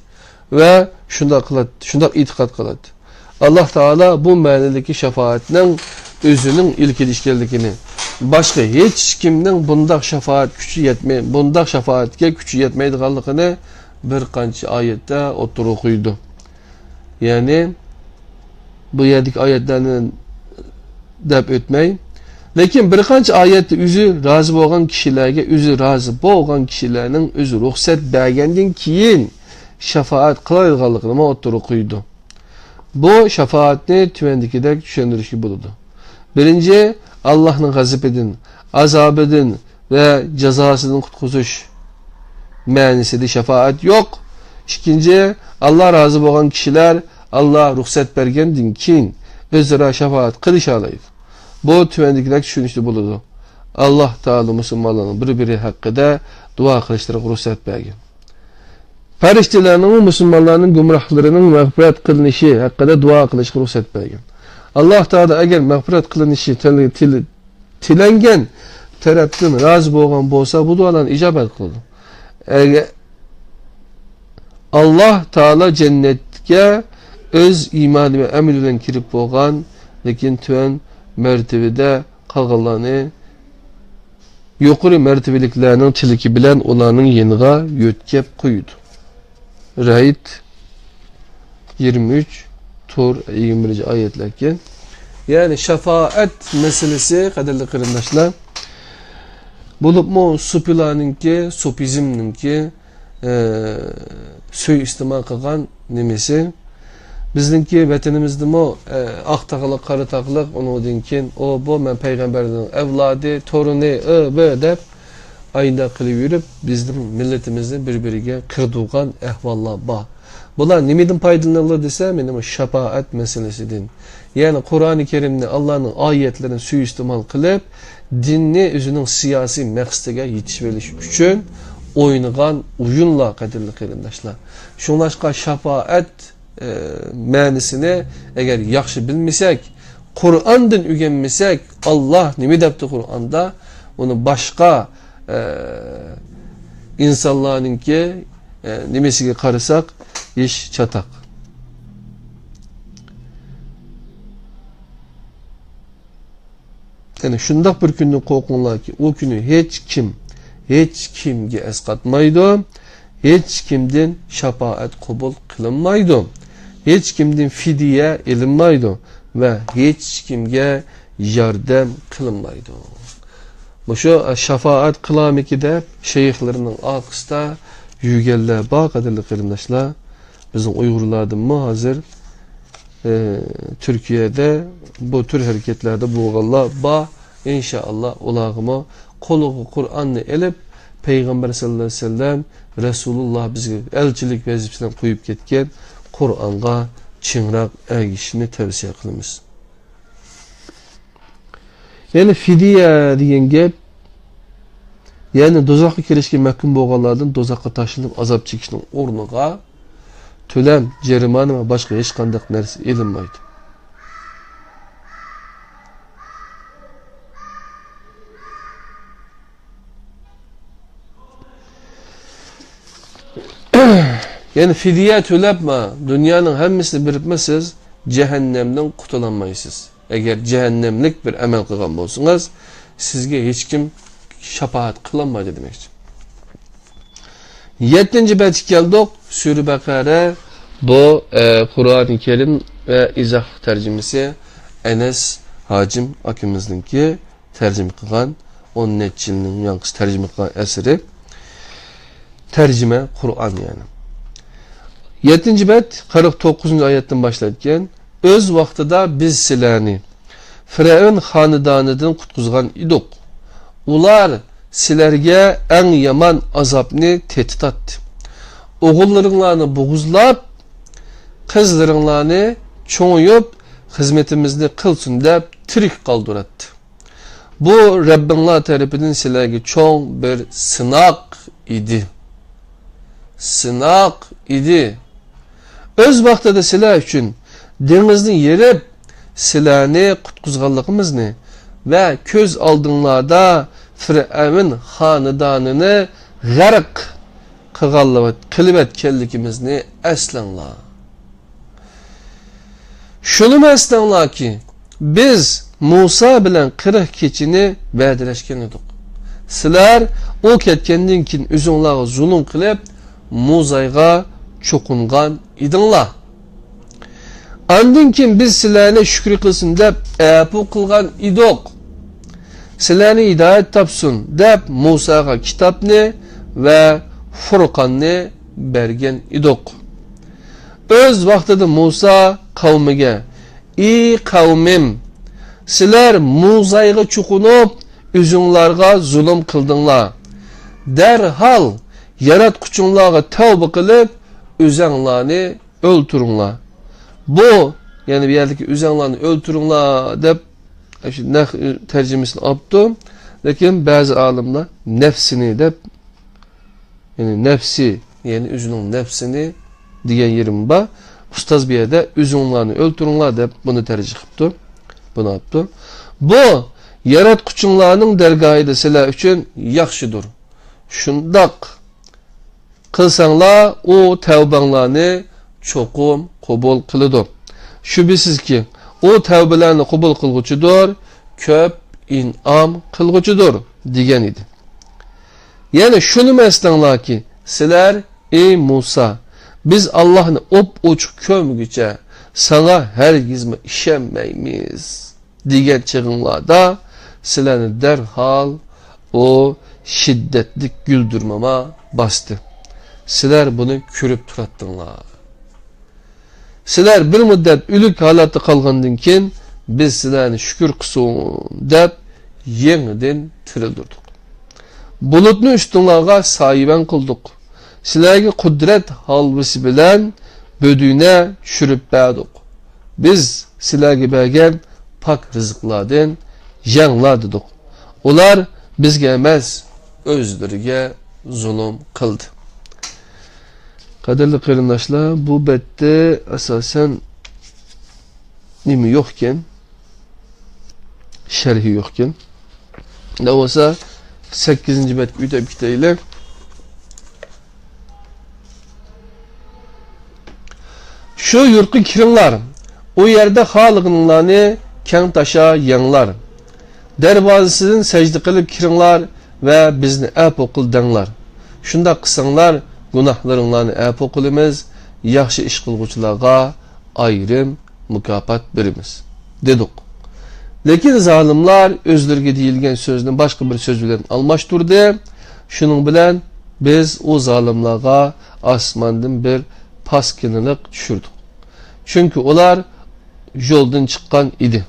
ۋە شۇنداق قىلاتتى، شۇنداق ئېتىقاد قىلاتتى. ئاللاھ تائالا بۇ مەنىدىكى شاپائەتنىڭ ئۆزىنىڭ ئىلكىدە ئىكەنلىكىنى، باشقا ھېچكىمنىڭ بۇنداق شاپائەت كۈچى يەتمەي، بۇنداق شاپائەتكە كۈچى يەتمەيدىغانلىقىنى بىر قانچە ئايەتتە ئوتتۇرىغا قويىدۇ. يەنى بۇ يەردىكى ئايەتلەرنى دەپ ئۆتمەي، لېكىن بىر قانچە ئايەتتە ئۆزى رازى بولغان كىشىلەرگە، ئۆزى رازى بولغان كىشىلەرنىڭ ئۆزى رۇخسەت بەرگەندىن كېيىن شاپائەت قىلالايدىغانلىقىنىمۇ ئوتتۇرىغا قويىدۇ. بۇ شاپائەتنى تۆۋەندىكىدەك چۈشەندۈرۈشكە بولىدۇ. بىرىنچى، ئاللاھنىڭ غەزىپىدىن، ئازابىدىن ۋە جازاسىدىن قۇتقۇزۇش مەنىسىدە شاپائەت يوق. ئىككىنچى، ئاللاھ رازى بولغان كىشىلەر ئاللاھ رۇخسەت بەرگەندىن كېيىن ئۆزئارا شاپائەت قىلىشالايدۇ. بۇ تۆۋەندىكىدەك چۈشىنىشتە بولىدۇ. ئاللاھ تائالا مۇسۇلمانلارنىڭ بىر-بىرى ھەققىدە دۇئا قىلىشلىرىغا رۇخسەت بەرگەن. پەرىشتىلەرنىڭ مۇسۇلمانلارنىڭ گۇمراھلىرىنىڭ مەغپىرەت قىلىنىشى ھەققىدە دۇئا قىلىشقا رۇخسەت بەرگەن. ئاللاھ تائالا ئەگەر مەغپىرەت قىلىنىشى تىل-، تىل-، تىلەنگەن تەرەپتىن رازى بولغان بولسا، بۇ دۇئالارنى ئىجابەت قىلىدۇ. ئەگەر ئاللاھ تائالا جەننەتكە ئۆز ئىمانى ۋە ئەمىلى بىلەن كىرىپ بولغان، لېكىن تۆۋەن مەرتىۋىدە قالغانلارنى يۇقىرى مەرتىۋىلىكلەرنىڭ تىلىكى بىلەن ئۇلارنىڭ يېنىغا يۆتكەپ قويىدۇ. رەئد يىگىرمە ئۈچ، تۇر يىگىرمە بىرىنچى ئايەتلەركەن. يەنى شاپائەت مەسىلىسى، قەدىرلىك قېرىنداشلار، بولۇپمۇ سوپىلارنىڭكى، سوپىزمنىڭكى، ئە، سۇيىئىستېمال قىلغان نېمىسى، بىزنىڭكى ۋەتىنىمىزدىمۇ، ئە، ئاق تاغلىق، قارا تاغلىق، ئۇنىڭدىن كېيىن ئۇ، بۇ، مەن پەيغەمبەرنىڭ ئەۋلادى، تورۇنى، ئى، بى دەپ ئاينداق قىلىۋېرىپ، بىزنىڭ مىللىتىمىزنى بىر-بىرىگە قىرىدۇرغان ئەھۋاللار بار. بۇلار نېمىدىن پايدىلىنىدۇ دېسە، مېنىڭ شاپائەت مەسىلىسىدىن. يەنى قۇرئانى كەرىمنى، ئاللانىڭ ئايەتلىرىنى سۇيىئىستېمال قىلىپ، دىننى ئۆزىنىڭ سىياسىي مەقسىتىگە يېتىشىۋېلىش ئۈچۈن ئوينىغان ئويۇنلار، قەدىرلىك قېرىنداشلار. شۇڭلاشقا شاپائەت ئە، مەنىسىنى ئەگەر ياخشى بىلمىسەك، قۇرئاندىن ئۆگەنمىسەك، ئاللا نېمە دەپتۇ قۇرئاندا، ئۇنى باشقا، ئە، ئىنسانلارنىڭكى، ئە، نېمىسىگە قارىساق، ئىش چاتاق. يەنى شۇنداق بىر كۈندىن قورقۇڭلاركى، ئۇ كۈنى ھېچ كىم ھېچ كىمگە ئەسقاتمايدۇ، ھېچ كىمدىن شاپائەت قوبۇل قىلىنمايدۇ، ھېچ كىمدىن فىدىيە ئېلىنمايدۇ ۋە ھېچ كىمگە ياردەم قىلىنمايدۇ. مۇشۇ شاپائەت قىلامىكى دەپ شەيخلىرىنىڭ ئارقىسىدا يۈرگەنلەر بار، قەدىرلىك قېرىنداشلار. بىزنىڭ ئۇيغۇرلاردىنمۇ ھازىر، ئى، تۈركىيەدە بۇ تۈر ھەرىكەتلەردە بولغانلار بار. ئىنشائاللا، ئۇلارغىمۇ قولىغا قۇرئاننى ئېلىپ، پەيغەمبەر ساللاللاھۇ ئەلەيھى ۋەسەللەم، رەسۇلۇللا بىزگە ئەلچىلىك ۋەزىپىسىدىن قويۇپ كەتكەن قۇرئانغا چىڭراق ئەگىشىشنى تەۋسىيە قىلىمىز. يەنى فىدىيە دېگەن گەپ، يەنى دوزاخقا كىرىشكە مەھكۇم بولغانلاردىن دوزاخقا تاشلىنىپ ئازاب چېكىشنىڭ ئورنىغا تۆلەم، جەرىمانە ۋە باشقا ھېچقانداق نەرسە ئېلىنمايدۇ. يەنى فىدىيە تۆلەپما دۇنيانىڭ ھەممىسىنى بېرىپمۇ سىز جەھەننەمدىن قۇتۇلالمايسىز. ئەگەر جەھەننەملىك بىر ئەمەل قىلغان بولسىڭىز، سىزگە ھېچكىم شاپائەت قىلالمايدۇ دېمەكچى. يەتتىنچى بەتكە كەلدۇق. سۈرە بەقەرە، بۇ، ئە، قۇرئانى كەرىم ۋە ئىزاھ تەرجىمىسى ئەنەس ھاجىم ئاكىمىزنىڭكى تەرجىمە قىلغان، ئون نەچچە يىلنىڭ ياڭقىسى تەرجىمە قىلغان ئەسىرى. تەرجىمە قۇرئان، يەنى. يەتتىنچى بەت، قىرىق توققۇزىنچى ئايەتتىن باشلايدىكەن. ئۆز ۋاقتىدا بىز سىلەرنى فىرئەۋن خانىدانىدىن قۇتقۇزغان ئىدۇق. ئۇلار سىلەرگە ئەڭ يامان ئازابنى تېتىتاتتى. ئوغۇللىرىڭلارنى بوغۇزلاپ، قىزلىرىڭلارنى چوڭىيىپ، خىزمىتىمىزنى قىلسۇن دەپ تىرىك قالدۇراتتى. بۇ رەببىڭلار تەرىپىدىن سىلەرگە چوڭ بىر سىناق ئىدى. سىناق ئىدى. ئۆز ۋاقتىدا سىلەر ئۈچۈن دېڭىزنى يېرىپ، سىلەرنى قۇتقۇزغانلىقىمىزنى ۋە كۆز ئالدىڭلاردا فىرئەۋن خانىدانىنى غەرق قىلغانلىۋەت-، قىلىۋەتكەنلىكىمىزنى ئەسلەڭلار. شۇنىمۇ ئەسلەڭلاركى، بىز مۇسا بىلەن قىرىق كېچىنى ۋەدىلەشكەن ئىدۇق. سىلەر ئۇ كەتكەندىن كېيىن ئۆزۈڭلارغا زۇلۇم قىلىپ، مۇزايغا چوقۇنغان ئىدىڭلار. ئاندىن كېيىن بىز سىلەرنى شۈكرى قىلسۇن دەپ ئەپۇ قىلغان ئىدۇق. سىلەرنى ھىدايەت تاپسۇن دەپ مۇساغا كىتابنى ۋە فۇرقاننى بەرگەن ئىدۇق. ئۆز ۋاقتىدا مۇسا قەۋمىگە، ئى قەۋمىم، سىلەر مۇزايغا چوقۇنۇپ، ئۆزۈڭلارغا زۇلۇم قىلدىڭلار. دەرھال ياراتقۇچۇڭلارغا تەۋبە قىلىپ، ئۆزەڭلارنى ئۆلتۈرۈڭلار. بۇ، يەنى بۇ يەردىكى ئۆزەڭلارنى ئۆلتۈرۈڭلار دەپ، شۇ نەق تەرجىمىسىنى ئاپتۇ. لېكىن بەزى ئالىملار نەپسىنى دەپ، يەنى نەپسى، يەنى ئۆزىنىڭ نەپسىنى دېگەن يېرىمۇ بار. ئۇستاز بۇ يەردە ئۆزۈڭلارنى ئۆلتۈرۈڭلار دەپ بۇنى تەرجىمە قىپتۇ. بۇنى ئاپتۇ. بۇ ياراتقۇچىڭلارنىڭ دەرگاھىدا سىلەر ئۈچۈن ياخشىدۇر. شۇنداق قىلساڭلار، ئۇ تەۋبەڭلارنى چوقۇم قوبۇل قىلىدۇ. شۈبھىسىزكى، ئۇ تەۋبىلەرنى قوبۇل قىلغۇچىدۇر، كۆپ ئىنئام قىلغۇچىدۇر، دېگەن ئىدى. يەنە شۇنىمۇ ئەسلەڭلاركى، سىلەر، ئى مۇسا، بىز ئاللاھنى ئوپئوچۇق كۆرمىگۈچە ساڭا ھەرگىزمۇ ئىشەنمەيمىز. دېگەن چېغىڭلاردا سىلەرنى دەرھال ئۇ شىددەتلىك گۈلدۈرماما باستى. سىلەر بۇنى كۆرۈپ تۇراتتىڭلار. سىلەر بىر مۇددەت ئۆلۈك ھالەتتە قالغاندىن كېيىن، بىز سىلەرنى شۈكۈر قىلسۇن دەپ يېڭىدىن تىرىلدۈردۇق. بۇلۇتنى ئۈستۈڭلارغا سايىۋەن قىلدۇق. سىلەرگە قۇدرەت ھالۋىسى بىلەن بۆدۈنە چۈشۈرۈپ بەردۇق. بىز سىلەرگە بەرگەن پاك رىزىقلاردىن يەڭلار دېدۇق. ئۇلار بىزگە ئەمەس، ئۆزلىرىگە زۇلۇم قىلدى. قەدىرلىك قېرىنداشلار، بۇ بەتتە ئاساسەن نېمە يوقكەن؟ شەرھى يوقكەن. ئۇنداق بولسا، سەككىزىنچى بەتكە ئۆتۈپ كېتەيلى. شۇ يۇرتقا كىرىڭلار، ئۇ يەردە خالىغىنىڭلارنى كەڭ تاشا يەڭلار. دەرۋازىسىدىن سەجدە قىلىپ كىرىڭلار ۋە بىزنى ئەپۇ قىل دەڭلار. شۇنداق قىلساڭلار، گۇناھلىرىڭلارنى ئەپۇ قىلىمىز، ياخشى ئىش قىلغۇچىلارغا ئايرىم مۇكاپات بېرىمىز، دېدۇق. لېكىن زالىملار ئۆزلىرىگە دېيىلگەن سۆزنى باشقا بىر سۆز بىلەن ئالماشتۇردى. شۇنىڭ بىلەن بىز ئۇ زالىملارغا ئاسماندىن بىر پاسكىنىلىق چۈشۈردۇق. چۈنكى ئۇلار يولدىن چىققان ئىدى.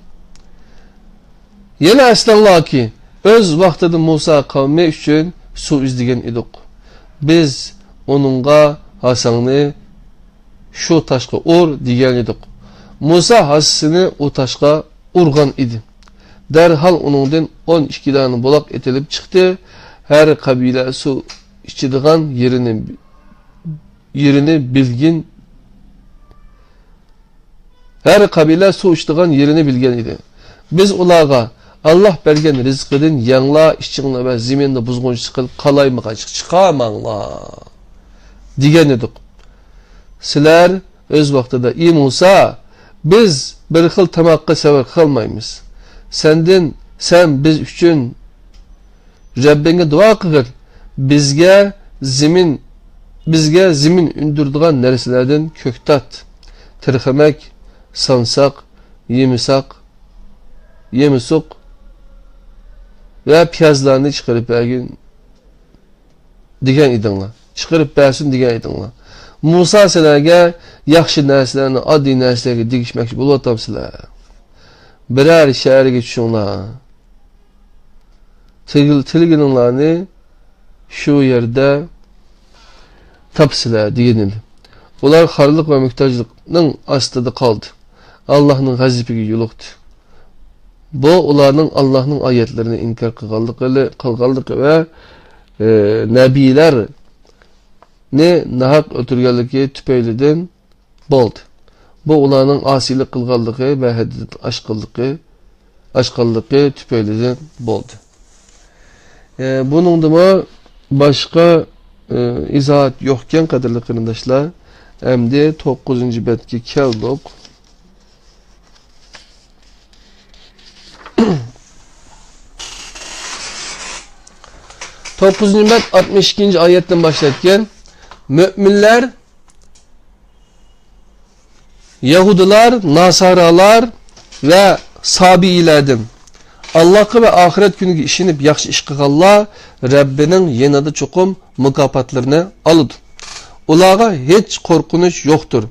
يەنە ئەسلەڭلاركى، ئۆز ۋاقتىدا مۇسا قەۋمى ئۈچۈن سۇ ئىزدىگەن ئىدۇق. بىز ئۇنىڭغا، ھاساڭنى شۇ تاشقا ئۇر، دېگەن ئىدۇق. مۇسا ھاسىسىنى ئۇ تاشقا ئۇرغان ئىدى. دەرھال ئۇنىڭدىن ئون ئىككى دانە بۇلاق ئېتىلىپ چىقتى. ھەر قەبىلە سۇ ئىچىدىغان يېرىنى، يېرىنى بىلگىن ھەر قەبىلە سۇ ئىچىدىغان يېرىنى بىلگەن ئىدى. بىز ئۇلارغا، ئاللاھ بەرگەن رىزقىدىن يەڭلار، ئىچىڭلار ۋە زېمىندا بۇزغۇنچىلىق قىلىپ قالايمىقانچىلىق چىقارماڭلار، دېگەن ئىدۇق. سىلەر ئۆز ۋاقتىدا، ئى مۇسا، بىز بىر خىل تاماققا سەۋر قىلالمايمىز. سەندىن، سەن بىز ئۈچۈن رەببىڭگە دۇئا قىلغىن، بىزگە زېمىن، بىزگە زېمىن ئۈندۈرىدىغان نەرسىلەردىن كۆكتات، تىرخىمەك، سامساق، يېمىساق، يېمىسۇق ۋە پىيازلارنى چىقىرىپ بەرگىن، دېگەن ئىدىڭلار. چىقىرىپ بەرسۇن، دېگەن ئىدىڭلار. مۇسا سىلەرگە ياخشى نەرسىلەرنى ئاددىي نەرسىلەرگە دېگىشمەكچى بولۇۋاتامسىلەر؟ بىرەر شەھەرگە چۈشۈڭلار. تىل-، تىلىگىنىڭلارنى شۇ يەردە تاپىسىلەر، دېگەن ئىدى. ئۇلار خارلىق ۋە موھتاجلىقنىڭ ئاستىدا قالدى. ئاللاھنىڭ غەزىپىگە يولۇقتى. بۇ ئۇلارنىڭ ئاللاھنىڭ ئايەتلىرىنى ئىنكار قىلغانلىقى، قىلغانلىقى ۋە، ئى، نەبىيلەرنى ناھەق ئۆلتۈرگەنلىكى تۈپەيلىدىن بولدى. بۇ ئۇلارنىڭ ئاسىيلىق قىلغانلىقى ۋە ھەددىدىن ئاشقانلىقى، ئاشقانلىقى تۈپەيلىدىن بولدى. ئى، بۇنىڭدىمۇ باشقا، ئى، ئىزاھات يوقكەن، قەدىرلىك قېرىنداشلار. ئەمدى توققۇزىنچى بەتكە كەلدۇق. توققۇزىنچى بەت ئاتمىش ئىككىنچى ئايەتتىن باشلايدىكەن. مۆمىنلەر يەھۇدىيلار، ناسارالار ۋە سابىئىيلەردىن، ئاللاھقا ۋە ئاخىرەت كۈنىگە ئىشىنىپ ياخشى ئىش قىلغانلار رەببىنىڭ يېنىدا چوقۇم مۇكاپاتلىرىنى ئالىدۇ. ئۇلارغا ھېچ قورقۇنچ يوقتۇر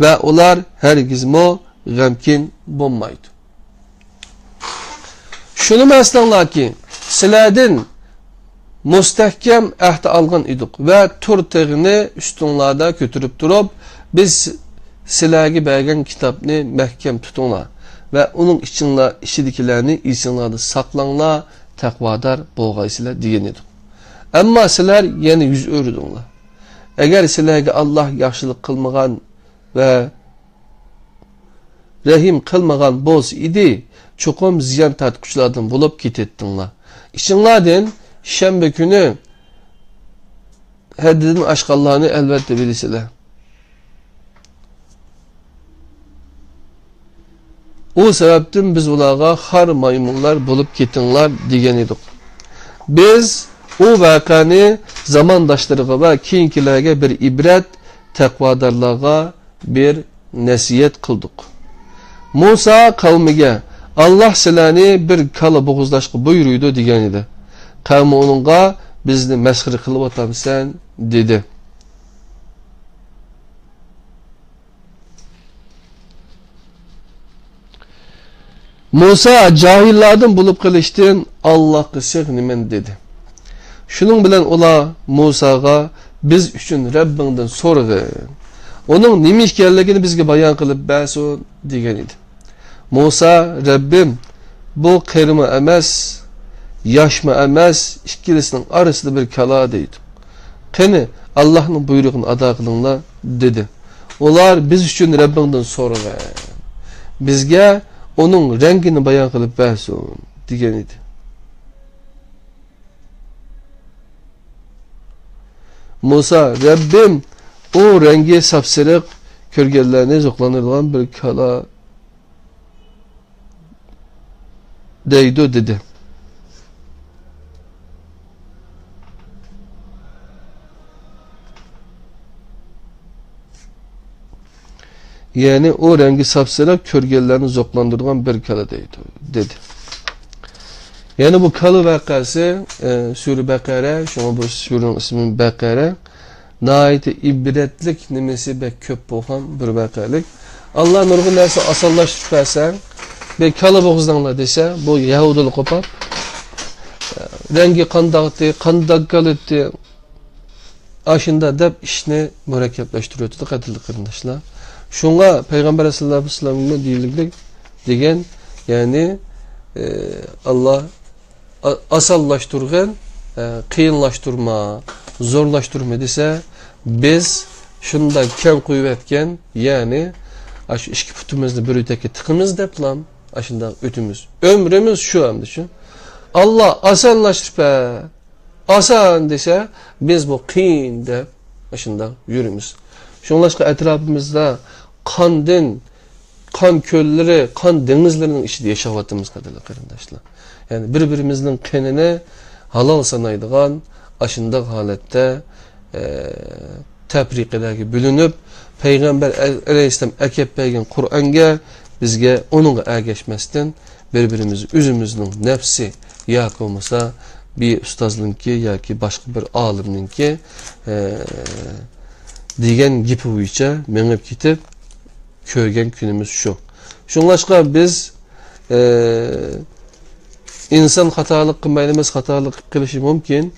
ۋە ئۇلار ھەرگىزمۇ غەمكىن بولمايدۇ. شۇنىمۇ ئەسلەڭلاركى، سىلەردىن مۇستەھكەم ئەھدە ئالغان ئىدۇق ۋە تۇر تېغىنى ئۈستۈڭلاردا كۆتۈرۈپ تۇرۇپ، بىز سىلەرگە بەرگەن كىتابنى مەھكەم تۇتۇڭلار ۋە ئۇنىڭ ئىچىڭلار، ئىچىدىكىلەرنى ئېسىڭلاردا ساقلاڭلار، تەقۋادار بولغايسىلەر، دېگەن ئىدۇق. ئەمما سىلەر يەنە يۈز ئۆرۈدۈڭلار. ئەگەر سىلەرگە ئاللاھ ياخشىلىق قىلمىغان ۋە رەھىم قىلمىغان بولسا ئىدى، چوقۇم زىيان تارتقۇچىلاردىن بولۇپ كېتەتتىڭلار. ئىچىڭلاردىن شەنبە كۈنى ھەددىدىن ئاشقانلارنى ئەلۋەتتە بىلىسىلەر. ئۇ سەۋەبتىن بىز ئۇلارغا خار مايمۇنلار بولۇپ كېتىڭلار دېگەن ئىدۇق. بىز ئۇ ۋەقەنى زامانداشلىرىغا ۋە كېيىنكىلەرگە بىر ئىبرەت، تەقۋادارلارغا بىر نەسىھەت قىلدۇق. مۇسا قەۋمىگە، ئاللاھ سىلەرنى بىر كالا بوغۇزلاشقا بۇيرۇيدۇ، دېگەن ئىدى. قەۋمى ئۇنىڭغا، بىزنى مەسخىرە قىلىۋاتامسەن؟ دېدى. مۇسا جاھىللاردىن بولۇپ قېلىشتىن ئاللاھقا سېغىنىمەن دېدى. شۇنىڭ بىلەن ئۇلار مۇساغا، بىز ئۈچۈن رەببىڭدىن سورىغىن، ئۇنىڭ نېمە ئىكەنلىكىنى بىزگە بايان قىلىپ بەرسۇن دېگەن ئىدى. مۇسا، رەببىم، بۇ قېرىمۇ ئەمەس، ياشمۇ ئەمەس، ئىككىلىسىنىڭ ئارىسىدا بىر كالا دەيدۇ. قېنى، ئاللاھنىڭ بۇيرۇقىنى ئادا قىلىڭلار دېدى. ئۇلار، بىز ئۈچۈن رەببىڭدىن سورىغىن، بىزگە ئۇنىڭ رەڭگىنى بايان قىلىپ بەرسۇن دېگەن ئىدى. مۇسا، رەببىم، ئۇ رەڭگى ساپسېرىق، كۆرگەنلەرنى زوقلاندۇرىدىغان بىر كالا دەيدۇ، دېدى. يەنى ئۇ رەڭگى ساپسېرىق، كۆرگەنلەرنى زوقلاندۇرىدىغان بىر كالا دەيدۇ، دېدى. يەنى بۇ كالا ۋەقەسى، ئە، سۈرە بەقەرە، شۇڭا بۇ سۈرىنىڭ ئىسمى بەقەرە. ناھايىتى ئىبرەتلىك نېمىسى بەك كۆپ بولغان بىر ۋەقەلىك. ئاللا نۇرغۇن نەرسە ئاسانلاشتۇرۇپ بەرسە، بىر كالا بوغۇزلاڭلار دېسە، بۇ يەھۇدىيلار قوپاپ، رەڭگى قانداقتى، قانداق كالىتى، ئاشۇنداق دەپ ئىشنى مۇرەككەپلەشتۈرۈۋېتىدۇ، قەدىرلىك قېرىنداشلار. شۇڭا پەيغەمبەر ئەلەيھىسسالام دېگەنلىك، دېگەن، يەنى، ئى، ئاللا ئا-، ئاسانلاشتۇرغىن، ئە، قىيىنلاشتۇرما، زورلاشتۇرما دېسە، بىز شۇنداق كەڭ قويۇۋەتكەن، يەنى، ئاشۇ ئىككى پۇتىمىزنى بىر ئۆتەككە تىقىمىز دەپلام، ئاشۇنداق ئۆتىمىز. ئۆمرىمىز شۇ ئەمدى شۇ. ئاللا ئاسانلاشتۇرۇپ بەر، ئاسان دېسە، بىز بۇ قىيىن دەپ ئاشۇنداق يۈرىمىز. شۇڭلاشقا ئەتراپىمىزدا قاندىن قان كۆللىرى، قان دېڭىزلىرىنىڭ ئىچىدە ياشاۋاتىمىز، قەدىرلىك قېرىنداشلار. يەنى بىر-بىرىمىزنىڭ قېنىنى ھالال سانايدىغان ئاشۇنداق ھالەتتە، ئە، تەپرىقىلەرگە بۆلۈنۈپ، پەيغەمبەر ئەلەيھىسسالام ئەكەپ بەرگەن قۇرئانگە، بىزگە ئۇنىڭغا ئەگەشمەستىن، بىر-بىرىمىز ئۆزىمىزنىڭ نەپسى ياكى بولمىسا بىر ئۇستازنىڭكى ياكى باشقا بىر ئالىمنىڭكى، ئە، دېگەن گېپى بويىچە مېڭىپ كېتىپ، كۆرگەن كۈنىمىز شۇ. شۇڭلاشقا بىز، ئى، ئىنسان خاتالىق قىلمايدۇ ئەمەس، خاتالىق قىلىپ قېلىشى مۇمكىن.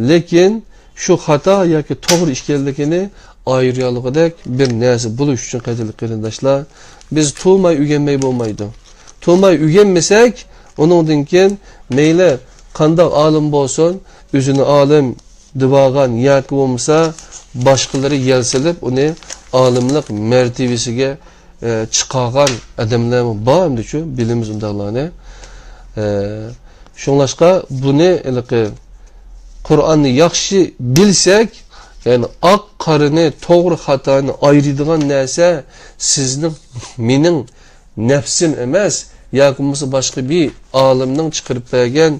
لېكىن شۇ خاتا ياكى توغرا ئىكەنلىكىنى ئايرىيالىغۇدەك بىر نەرسە بولۇش ئۈچۈن، قەدىرلىك قېرىنداشلار، بىز تۇرماي ئۆگەنمەي بولمايدۇ. تۇرماي ئۆگەنمىسەك، ئۇنىڭدىن كېيىن مەيلى قانداق ئالىم بولسۇن، ئۆزىنى ئالىم دېۋالغان ياكى بولمىسا باشقىلىرى يەل سېلىپ ئۇنى ئالىملىق مەرتىۋىسىگە، ئە، چىقارغان ئادەملەرمۇ بار ئەمدىچۇ، بىلىمىز ئۇنداقلارنى. ئە، شۇڭلاشقا بۇنى ھېلىقى قۇرئاننى ياخشى بىلسەك، يەنى ئاق قارىنى، توغرا خاتانى ئايرىيدىغان نەرسە سىزنىڭ، مېنىڭ نەپسىم ئەمەس، ياكى بولمىسا باشقا بىر ئالىمنىڭ چىقىرىپ بەرگەن،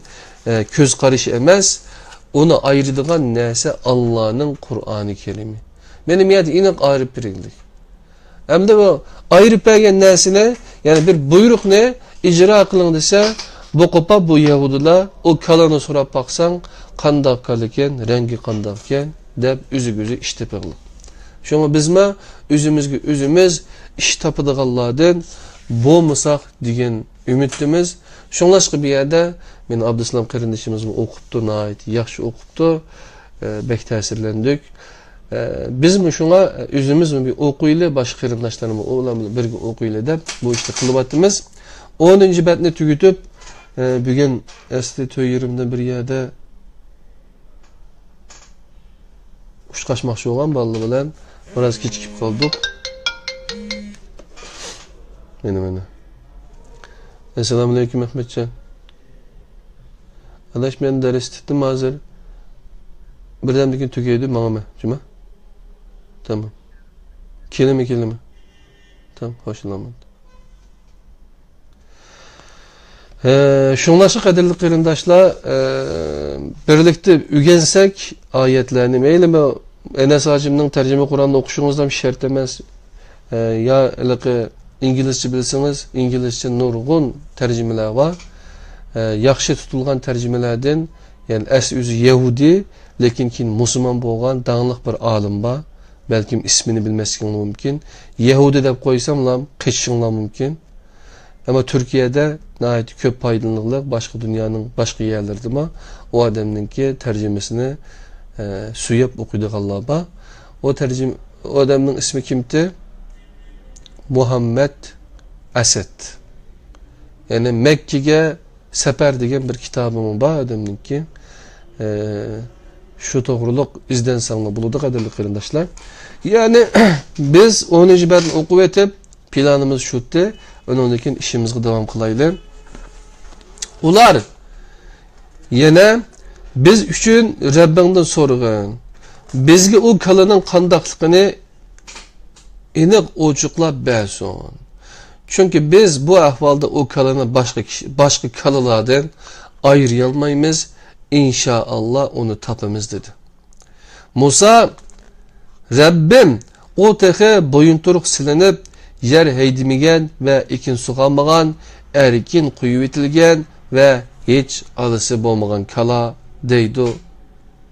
ئە، كۆز قارىشى ئەمەس، ئۇنى ئايرىيدىغان نەرسە ئاللانىڭ قۇرئانى كەرىمى. مانا بۇ يەردە ئېنىق ئايرىپ بېرىلدى. ئەمدى بۇ ئايرىپ بەرگەن نەرسىنى، يەنى بىر بۇيرۇقنى ئىجرا قىلىڭ دېسە، بۇ قوپاپ بۇ يەھۇدىيلار، ئۇ كالىنى سوراپ باقساڭ، قانداق كالىكەن، رەڭگى قانداقكەن دەپ ئۆزىگە ئۆزى ئىش تېپىڭلار. شۇڭا بىزمۇ ئۆزىمىزگە ئۆزىمىز ئىش تاپىدىغانلاردىن بولمىساق دېگەن ئۈمىدتىمىز. شۇڭلاشقا بۇ يەردە مېنى ئابدۇسالام قېرىندىشىمىزمۇ ئوقۇپتۇ، ناھايىتى ياخشى ئوقۇپتۇ. ئە، بەك تەسىرلەندۇق. ئە، بىزمۇ شۇڭا ئۆزىمىزمۇ بىر ئوقۇيلى، باشقا قېرىنداشلارمۇ ئۇلار بىلەن بىرگە ئوقۇيلى دەپ بۇ ئىشنى قىلىۋاتىمىز. ئونىنچى بەتنى تۈگىتىپ، ئە، بۈگۈن ئەسلى تۆت يېرىمدە بىر يەردە ئۇچراشماقچى بولغان بالىلار بىلەن بىراز كېچىكىپ قالدۇق. مانا، مانا. ئەسسالامۇئەلەيكۇم، ئەخمەتجان. ئاداش، مەن دەرس تۇتتۇم ھازىر. بىردەمدىن كېيىن تۈگەيدۇ، ماڭىمەن. جۇما؟ تامام. كېلىمەن، كېلىمەن. تامام، خوش، ئالامەت. ھە، شۇڭلاشقا قەدىرلىك قېرىنداشلار، ئە، بىرلىكتە ئۆگەنسەك ئايەتلەرنى، مەيلىمۇ ئەنەس ھاجىمنىڭ تەرجىمە قۇرئانىنى ئوقۇشىڭىزلا شەرت ئەمەس. ئە، يا ھېلىقى ئىنگلىزچە بىلسىڭىز، ئىنگلىزچە نۇرغۇن تەرجىمىلەر بار. ئە، ياخشى تۇتۇلغان تەرجىمىلەردىن، يەنى ئەسلى ئۆزى يەھۇدىي، لېكىن كېيىن مۇسۇلمان بولغان داڭلىق بىر ئالىم بار. بەلكىم ئىسمىنى بىلمەسلىكىڭلار مۇمكىن. يەھۇدىي دەپ قويساملا قېچىشىڭلار مۇمكىن. ئەمما تۈركىيەدە ناھايىتى كۆپ پايدىلىنىدىغان، باشقا دۇنيانىڭ باشقا يەرلىرىدىمۇ ئۇ ئادەمنىڭكى تەرجىمىسىنى، ئە، سۆيۈپ ئوقۇيدىغانلار بار. ئۇ تەرجىم-، ئۇ ئادەمنىڭ ئىسمى كىمتى؟ مۇھەممەد ئەسەد. يەنى مەككىگە سەپەر دېگەن بىر كىتابىمۇ بار ئادەمنىڭكى. ئە، شۇ توغرۇلۇق ئىزدەنسەڭلار بولىدۇ، قەدىرلىك قېرىنداشلار. يەنى بىز ئونىنچى بەتنى ئوقۇۋېتىپ، پىلانىمىز شۇتتى. ئۇنىڭدىن كېيىن ئىشىمىزغا داۋام قىلايلى. ئۇلار يەنە، بىز ئۈچۈن رەببىڭدىن سورىغىن. بىزگە ئۇ كالىنىڭ قانداقلىقىنى ئېنىق ئوچۇقلاپ بەرسۇن. چۈنكى بىز بۇ ئەھۋالدا ئۇ كالىنى باشقا كىشى، باشقا كالىلاردىن ئايرىيالمايمىز. ئىنشائاللا ئۇنى تاپىمىز، دېدى. مۇسا، رەببىم، ئۇ تېخى بويۇنتۇرۇق سېلىنىپ، يەر ھەيدىمىگەن ۋە ئېكىن سۇغارمىغان، ئەركىن قويۇۋېتىلگەن ۋە ھېچ ئالىسى بولمىغان كالا دەيدۇ،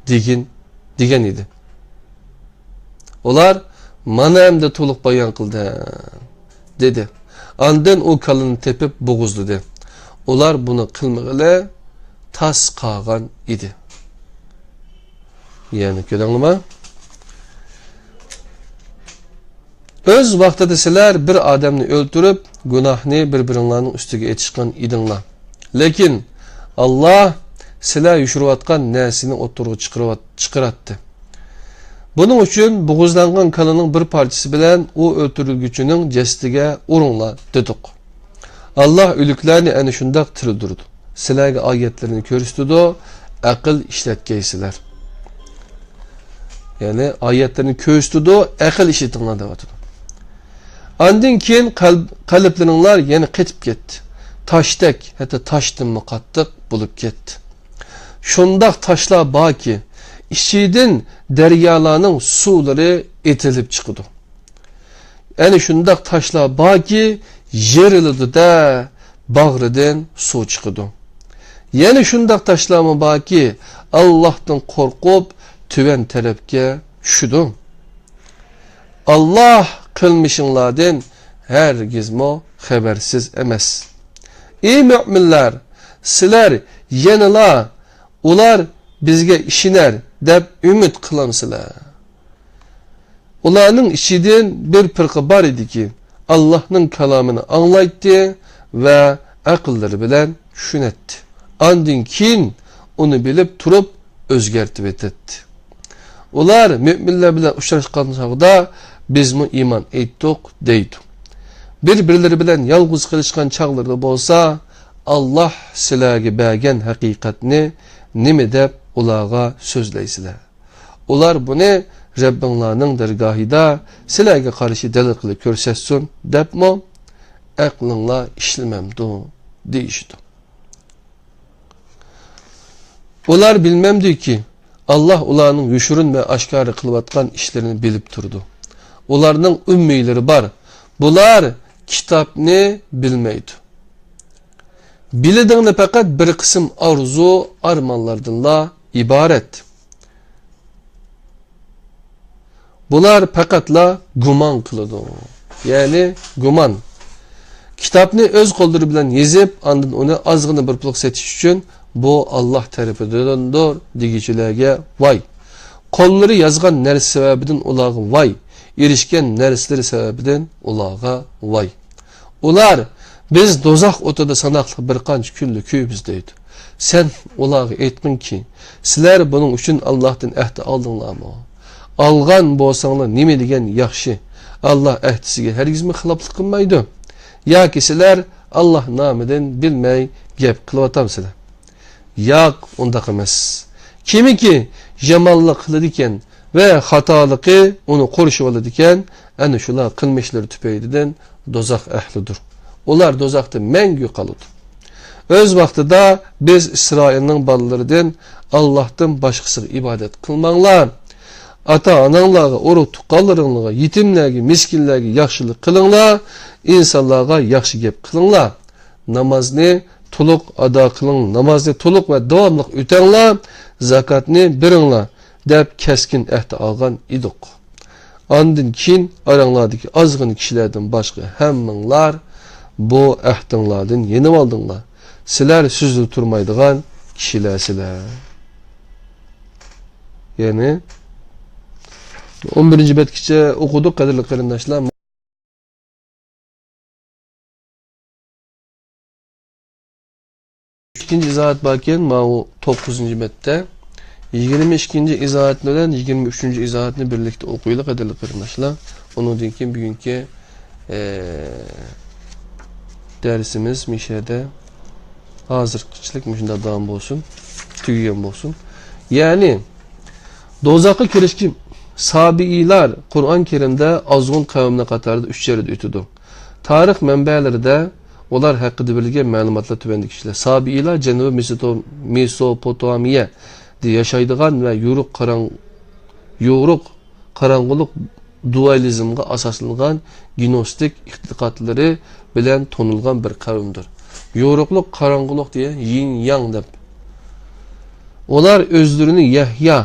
دېگىن، دېگەن ئىدى. ئۇلار، مانا ئەمدى تولۇق بايان قىلدىم، دېدى. ئاندىن ئۇ كالىنى تېپىپ بوغۇزلىدى. ئۇلار بۇنى قىلمىغىلى تاس قالغان ئىدى. يەنى كۆردۈڭلارمۇ؟ ئۆز ۋاقتىدا سىلەر بىر ئادەمنى ئۆلتۈرۈپ، گۇناھنى بىر-بىرىڭلارنىڭ ئۈستىگە ئېتىشقان ئىدىڭلار. لېكىن ئاللا سىلەر يوشۇرۇۋاتقان نەرسىنى ئوتتۇرىغا چىقىرىۋات-، چىقىراتتى. بۇنىڭ ئۈچۈن بوغۇزلانغان كالىنىڭ بىر پارچىسى بىلەن ئۇ ئۆلتۈرۈلگۈچىنىڭ جەسىتىگە ئۇرۇڭلار، دېدۇق. ئاللا ئۆلۈكلەرنى ئەنە شۇنداق تىرىلدۈرىدۇ. سىلەرگە ئايەتلىرىنى كۆرسىتىدۇ، ئەقىل ئىشلەتكەيسىلەر. يەنى ئايەتلىرىنى كۆرسىتىدۇ، ئەقىل ئىشلىتىڭلار دەۋاتىدۇ. ئاندىن كېيىن قەلب-، قەلبلىرىڭلار يەنە قېتىپ كەتتى. تاشتەك، ھەتتا تاشتىنمۇ قاتتىق بولۇپ كەتتى. شۇنداق تاشلار باركى، ئىچىدىن دەريالارنىڭ سۇلىرى ئېتىلىپ چىقىدۇ. ئەنە شۇنداق تاشلار باركى، يېرىلىدۇ-دە، باغرىدىن سۇ چىقىدۇ. يەنە شۇنداق تاشلارمۇ باركى، ئاللاھتىن قورقۇپ، تۆۋەن تەرەپكە چۈشىدۇ. ئاللاھ قىلمىشىڭلاردىن ھەرگىزمۇ خەۋەرسىز ئەمەس. ئى مۆمىنلەر، سىلەر يەنىلا ئۇلار بىزگە ئىشىنەر دەپ ئۈمىد قىلامسىلەر؟ ئۇلارنىڭ ئىچىدىن بىر پىرقە بار ئىدىكى، ئاللاھنىڭ كالامىنى ئاڭلايتتى ۋە ئەقىللىرى بىلەن چۈشىنەتتى. ئاندىن كېيىن ئۇنى بىلىپ تۇرۇپ ئۆزگەرتىۋېتەتتى. ئۇلار مۆمىنلەر بىلەن ئۇچراشقان چاغدا، بىزمۇ ئىمان ئېيتتۇق، دەيدۇ. بىر-بىرلىرى بىلەن يالغۇز قېلىشقان چاغلىرىدا بولسا، ئاللاھ سىلەرگە بەرگەن ھەقىقەتنى نېمە دەپ ئۇلارغا سۆزلەيسىلەر؟ ئۇلار بۇنى رەببىڭلارنىڭ دەرگاھىدا سىلەرگە قارشى دەلىل قىلىپ كۆرسەتسۇن دەپمۇ ئەقلىڭلار ئىشلىمەمدۇ؟ دېيىشىدۇ. ئۇلار بىلمەمدۇكى، ئاللاھ ئۇلارنىڭ يوشۇرۇن ۋە ئاشكارا قىلىۋاتقان ئىشلىرىنى بىلىپ تۇرىدۇ. ئۇلارنىڭ ئۈممىيلىرى بار. بۇلار كىتابنى بىلمەيدۇ. بىلىدىغىنى پەقەت بىر قىسىم ئارزۇ، ئارمانلاردىنلا ئىبارەت. بۇلار پەقەتلا گۇمان قىلىدۇ. يەنى گۇمان. كىتابنى ئۆز قوللىرى بىلەن يېزىپ، ئاندىن ئۇنى ئازغىنە بىر پۇلغا سېتىش ئۈچۈن، بۇ ئاللاھ تەرىپىدىندۇر دېگۈچىلەرگە ۋاي! قوللىرى يازغان نەرسە سەۋەبىدىن ئۇلارغا ۋاي! ئېرىشكەن نەرسىلىرى سەۋەبىدىن ئۇلارغا ۋاي! ئۇلار، بىز دوزاخ ئوتىدا ساناقلىق بىر قانچە كۈنلا كۈيىمىز دەيدۇ. سەن ئۇلارغا ئېيتقىنكى، سىلەر بۇنىڭ ئۈچۈن ئاللاھتىن ئەھدە ئالدىڭلارمۇ؟ ئالغان بولساڭلار نېمە دېگەن ياخشى؟ ئاللاھ ئەھدىسىگە ھەرگىزمۇ خىلاپلىق قىلمايدۇ. ياكى سىلەر ئاللاھ نامىدىن بىلمەي گەپ قىلىۋاتامسىلەر؟ ياق، ئۇنداق ئەمەس. كىمكى يامانلىق قىلىدىكەن ۋە خاتالىقى ئۇنى قورشىۋالىدىكەن، ئەنە شۇلار قىلمىشلىرى تۈپەيلىدىن دوزاخ ئەھلىدۇر. ئۇلار دوزاختا مەڭگۈ قالىدۇ. ئۆز ۋاقتىدا بىز ئىسرائىلنىڭ بالىلىرىدىن ئاللاھتىن باشقىسىغا ئىبادەت قىلماڭلار. ئاتا-ئاناڭلارغا، ئۇرۇق-تۇغقانلىرىڭلارغا، يېتىملەرگە، مىسكىنلەرگە ياخشىلىق قىلىڭلار، ئىنسانلارغا ياخشى گەپ قىلىڭلار. نامازنى تولۇق ئادا قىلىڭ، نامازنى تولۇق ۋە داۋاملىق ئۆتەڭلار، زاكاتنى بېرىڭلار، دەپ كەسكىن ئەھدە ئالغان ئىدۇق. ئاندىن كېيىن ئاراڭلاردىكى ئازغىنە كىشىلەردىن باشقا ھەممىڭلار بۇ ئەھدىڭلاردىن يېنىۋالدىڭلار. سىلەر سۆزدە تۇرمايدىغان كىشىلەرسىلەر. يەنى ئون بىرىنچى بەتكىچە ئوقۇدۇق، قەدىرلىك قېرىنداشلار. ئىككىنچى ئىزاھات باركەن، ماۋۇ توققۇزىنچى بەتتە. يىگىرمە ئىككىنچى ئىزاھات بىلەن يىگىرمە ئۈچىنچى ئىزاھاتنى بىرلىكتە ئوقۇيلى، قەدىرلىك قېرىنداشلار. ئۇنىڭدىن كېيىن بۈگۈنكى، ئە، دەرسىمىز مۇشۇ يەردە ھازىرقىچىلىك مۇشۇنداق داۋام بولسۇن، تۈگىگەن بولسۇن. يەنى، دوزاخقا كىرىشكە سابىئىيلار قۇرئان كەرىمدە ئازغۇن قەۋمنىڭ قاتارىدا ئۈچ يەردە ئۆتىدۇ. تارىخ مەنبەلىرىدە ئۇلار ھەققىدە بېرىلگەن مەلۇماتلار تۆۋەندىكىچىلەر. سابىئىيلار جەنۇبىي مېسوتو-، مېسوپوتامىيەدە ياشايدىغان ۋە يورۇق قاراڭ-، يورۇق قاراڭغۇلۇق دۇئالىزمغا ئاساسلانغان گنوستىك ئېتىقادلىرى بىلەن تونۇلغان بىر قەۋمدۇر. يورۇقلۇق، قاراڭغۇلۇق دېگەن يىن ياڭ دەپ. ئۇلار ئۆزلىرىنى يەھيا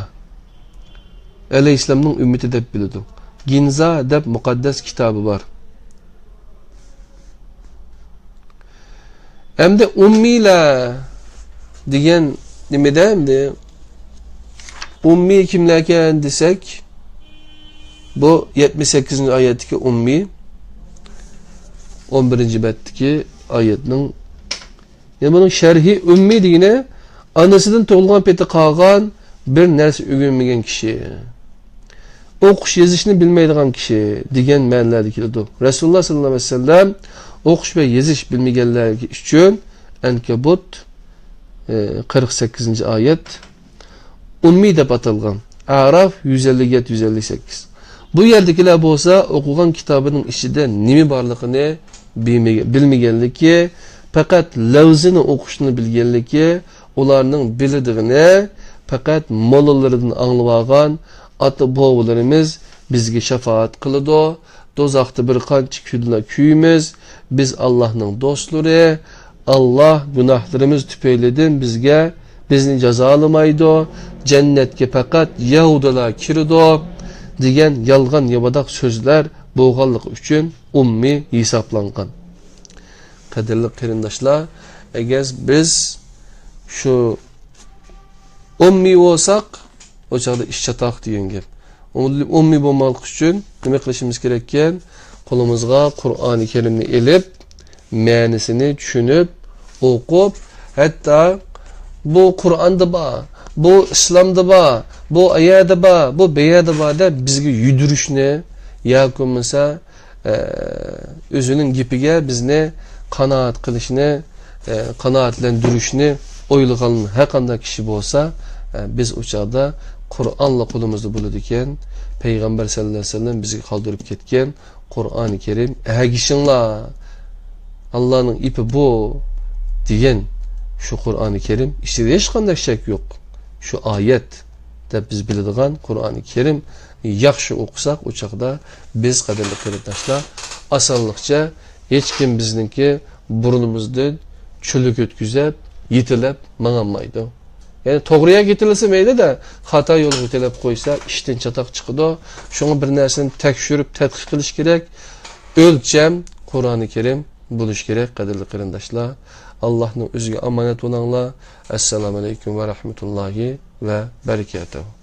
ئەلەيھىسسالامنىڭ ئۈممىتى دەپ بىلىدۇ. گىنزا دەپ مۇقەددەس كىتابى بار. ئەمدى ئۇممىيلار دېگەن نېمىدە ئەمدى؟ ئۇممىي كىملەركەن دېسەك، بۇ يەتمىش سەككىزىنچى ئايەتتىكى ئۇممىي، ئون بىرىنچى بەتتىكى ئايەتنىڭ، يەنى بۇنىڭ شەرھى، ئۇممىي دېگىنى ئانىسىدىن تۇغۇلغان پېتى قالغان، بىر نەرسە ئۆگەنمىگەن كىشى. ئوقۇش يېزىشنى بىلمەيدىغان كىشى دېگەن مەنىلەردە كېلىدۇ. رەسۇلۇللا ساللاللاھۇ ئەلەيھى ۋەسەللەم ئوقۇش ۋە يېزىش بىلمىگەنلەر ئۈچۈن ئەنكەبۇت، ئى، قىرىق سەككىزىنچى ئايەت، ئۇممىي دەپ ئاتالغان. ئەراف يۈز ئەللىك يەتتە، يۈز ئەللىك سەككىز. بۇ يەردىكىلەر بولسا ئوقۇغان كىتابىنىڭ ئىچىدە نېمە بارلىقىنى بىلمىگە-، بىلمىگەنلىكى، پەقەت لەۋزىنى ئوقۇشنى بىلگەنلىكى، ئۇلارنىڭ بىلىدىغىنى پەقەت موللىلىرىدىن ئاڭلىۋالغان ئاتا-بوۋىلىرىمىز بىزگە شاپائەت قىلىدۇ، دوزاختا بىر قانچە كۈنلەر كۆيىمىز، بىز ئاللاھنىڭ دوستلىرى، ئاللاھ گۇناھلىرىمىز تۈپەيلىدىن بىزگە، بىزنى جازالىمايدۇ، جەننەتكە پەقەت يەھۇدىيلار كىرىدۇ دېگەن يالغان ياۋىداق سۆزلەر بولغانلىقى ئۈچۈن ئۇممىي ھېسابلانغان. قەدىرلىك قېرىنداشلار، ئەگەر بىز شۇ ئۇممىي بولساق، ئۇ چاغدا ئىش چاتاق دېگەن گەپ. ئۇم-، ئۇممىي بولماسلىق ئۈچۈن نېمە قىلىشىمىز كېرەككەن؟ قولىمىزغا قۇرئانى كەرىمنى ئېلىپ، مەنىسىنى چۈشىنىپ، ئوقۇپ، ھەتتا بۇ قۇرئاندا بار، بۇ ئىسلامدا بار، بۇ ئەيەردە بار، بۇ بەيەردە بار دەپ بىزگە يۈدۈرۈشنى ياكى بولمىسا ئە، ئۆزىنىڭ گېپىگە بىزنى قانائەت قىلىشنى، ئە، قانائەتلەندۈرۈشنى ئويلىغان ھەرقانداق كىشى بولسا، ئە، بىز ئۇ چاغدا قۇرئانلا قولىمىزدا بولىدىكەن، پەيغەمبەر سەللەللاھۇ ئەلەيھى ۋەسەللەم بىزگە قالدۇرۇپ كەتكەن قۇرئانى كەرىم، ئەگىشىڭلار، ئاللانىڭ ئېپى بۇ دېگەن شۇ قۇرئانى كەرىم، ئىچىدە ھېچقانداق شەك يوق. شۇ ئايەت دەپ بىز بىلىدىغان قۇرئانى كەرىم ياخشى ئوقۇساق، ئۇ چاغدا بىز، قەدىرلىك قېرىنداشلار، ئاسانلىقچە ھېچكىم بىزنىڭكى بۇرنىمىزدىن چۆلۈك ئۆتكۈزۈپ، يېتىلەپ ماڭالمايدۇ. يەنى توغرا يەرگە يېتىلسە مەيلى-دە، خاتا يولغا يېتىلىپ قويسا، ئىشتىن چاتاق چىقىدۇ. شۇڭا بىر نەرسىنى تەكشۈرۈپ، تەتقىق قىلىش كېرەك. ئۆلچەم قۇرئانى كەرىم بولۇش كېرەك، قەدىرلىك قېرىنداشلار. ئاللاھنىڭ ئۆزىگە ئامانەت بولۇڭلار. ئەسسالامۇ ئەلەيكۇم ۋە رەھمەتۇللاھى ۋە بەرىكاتۇھۇ.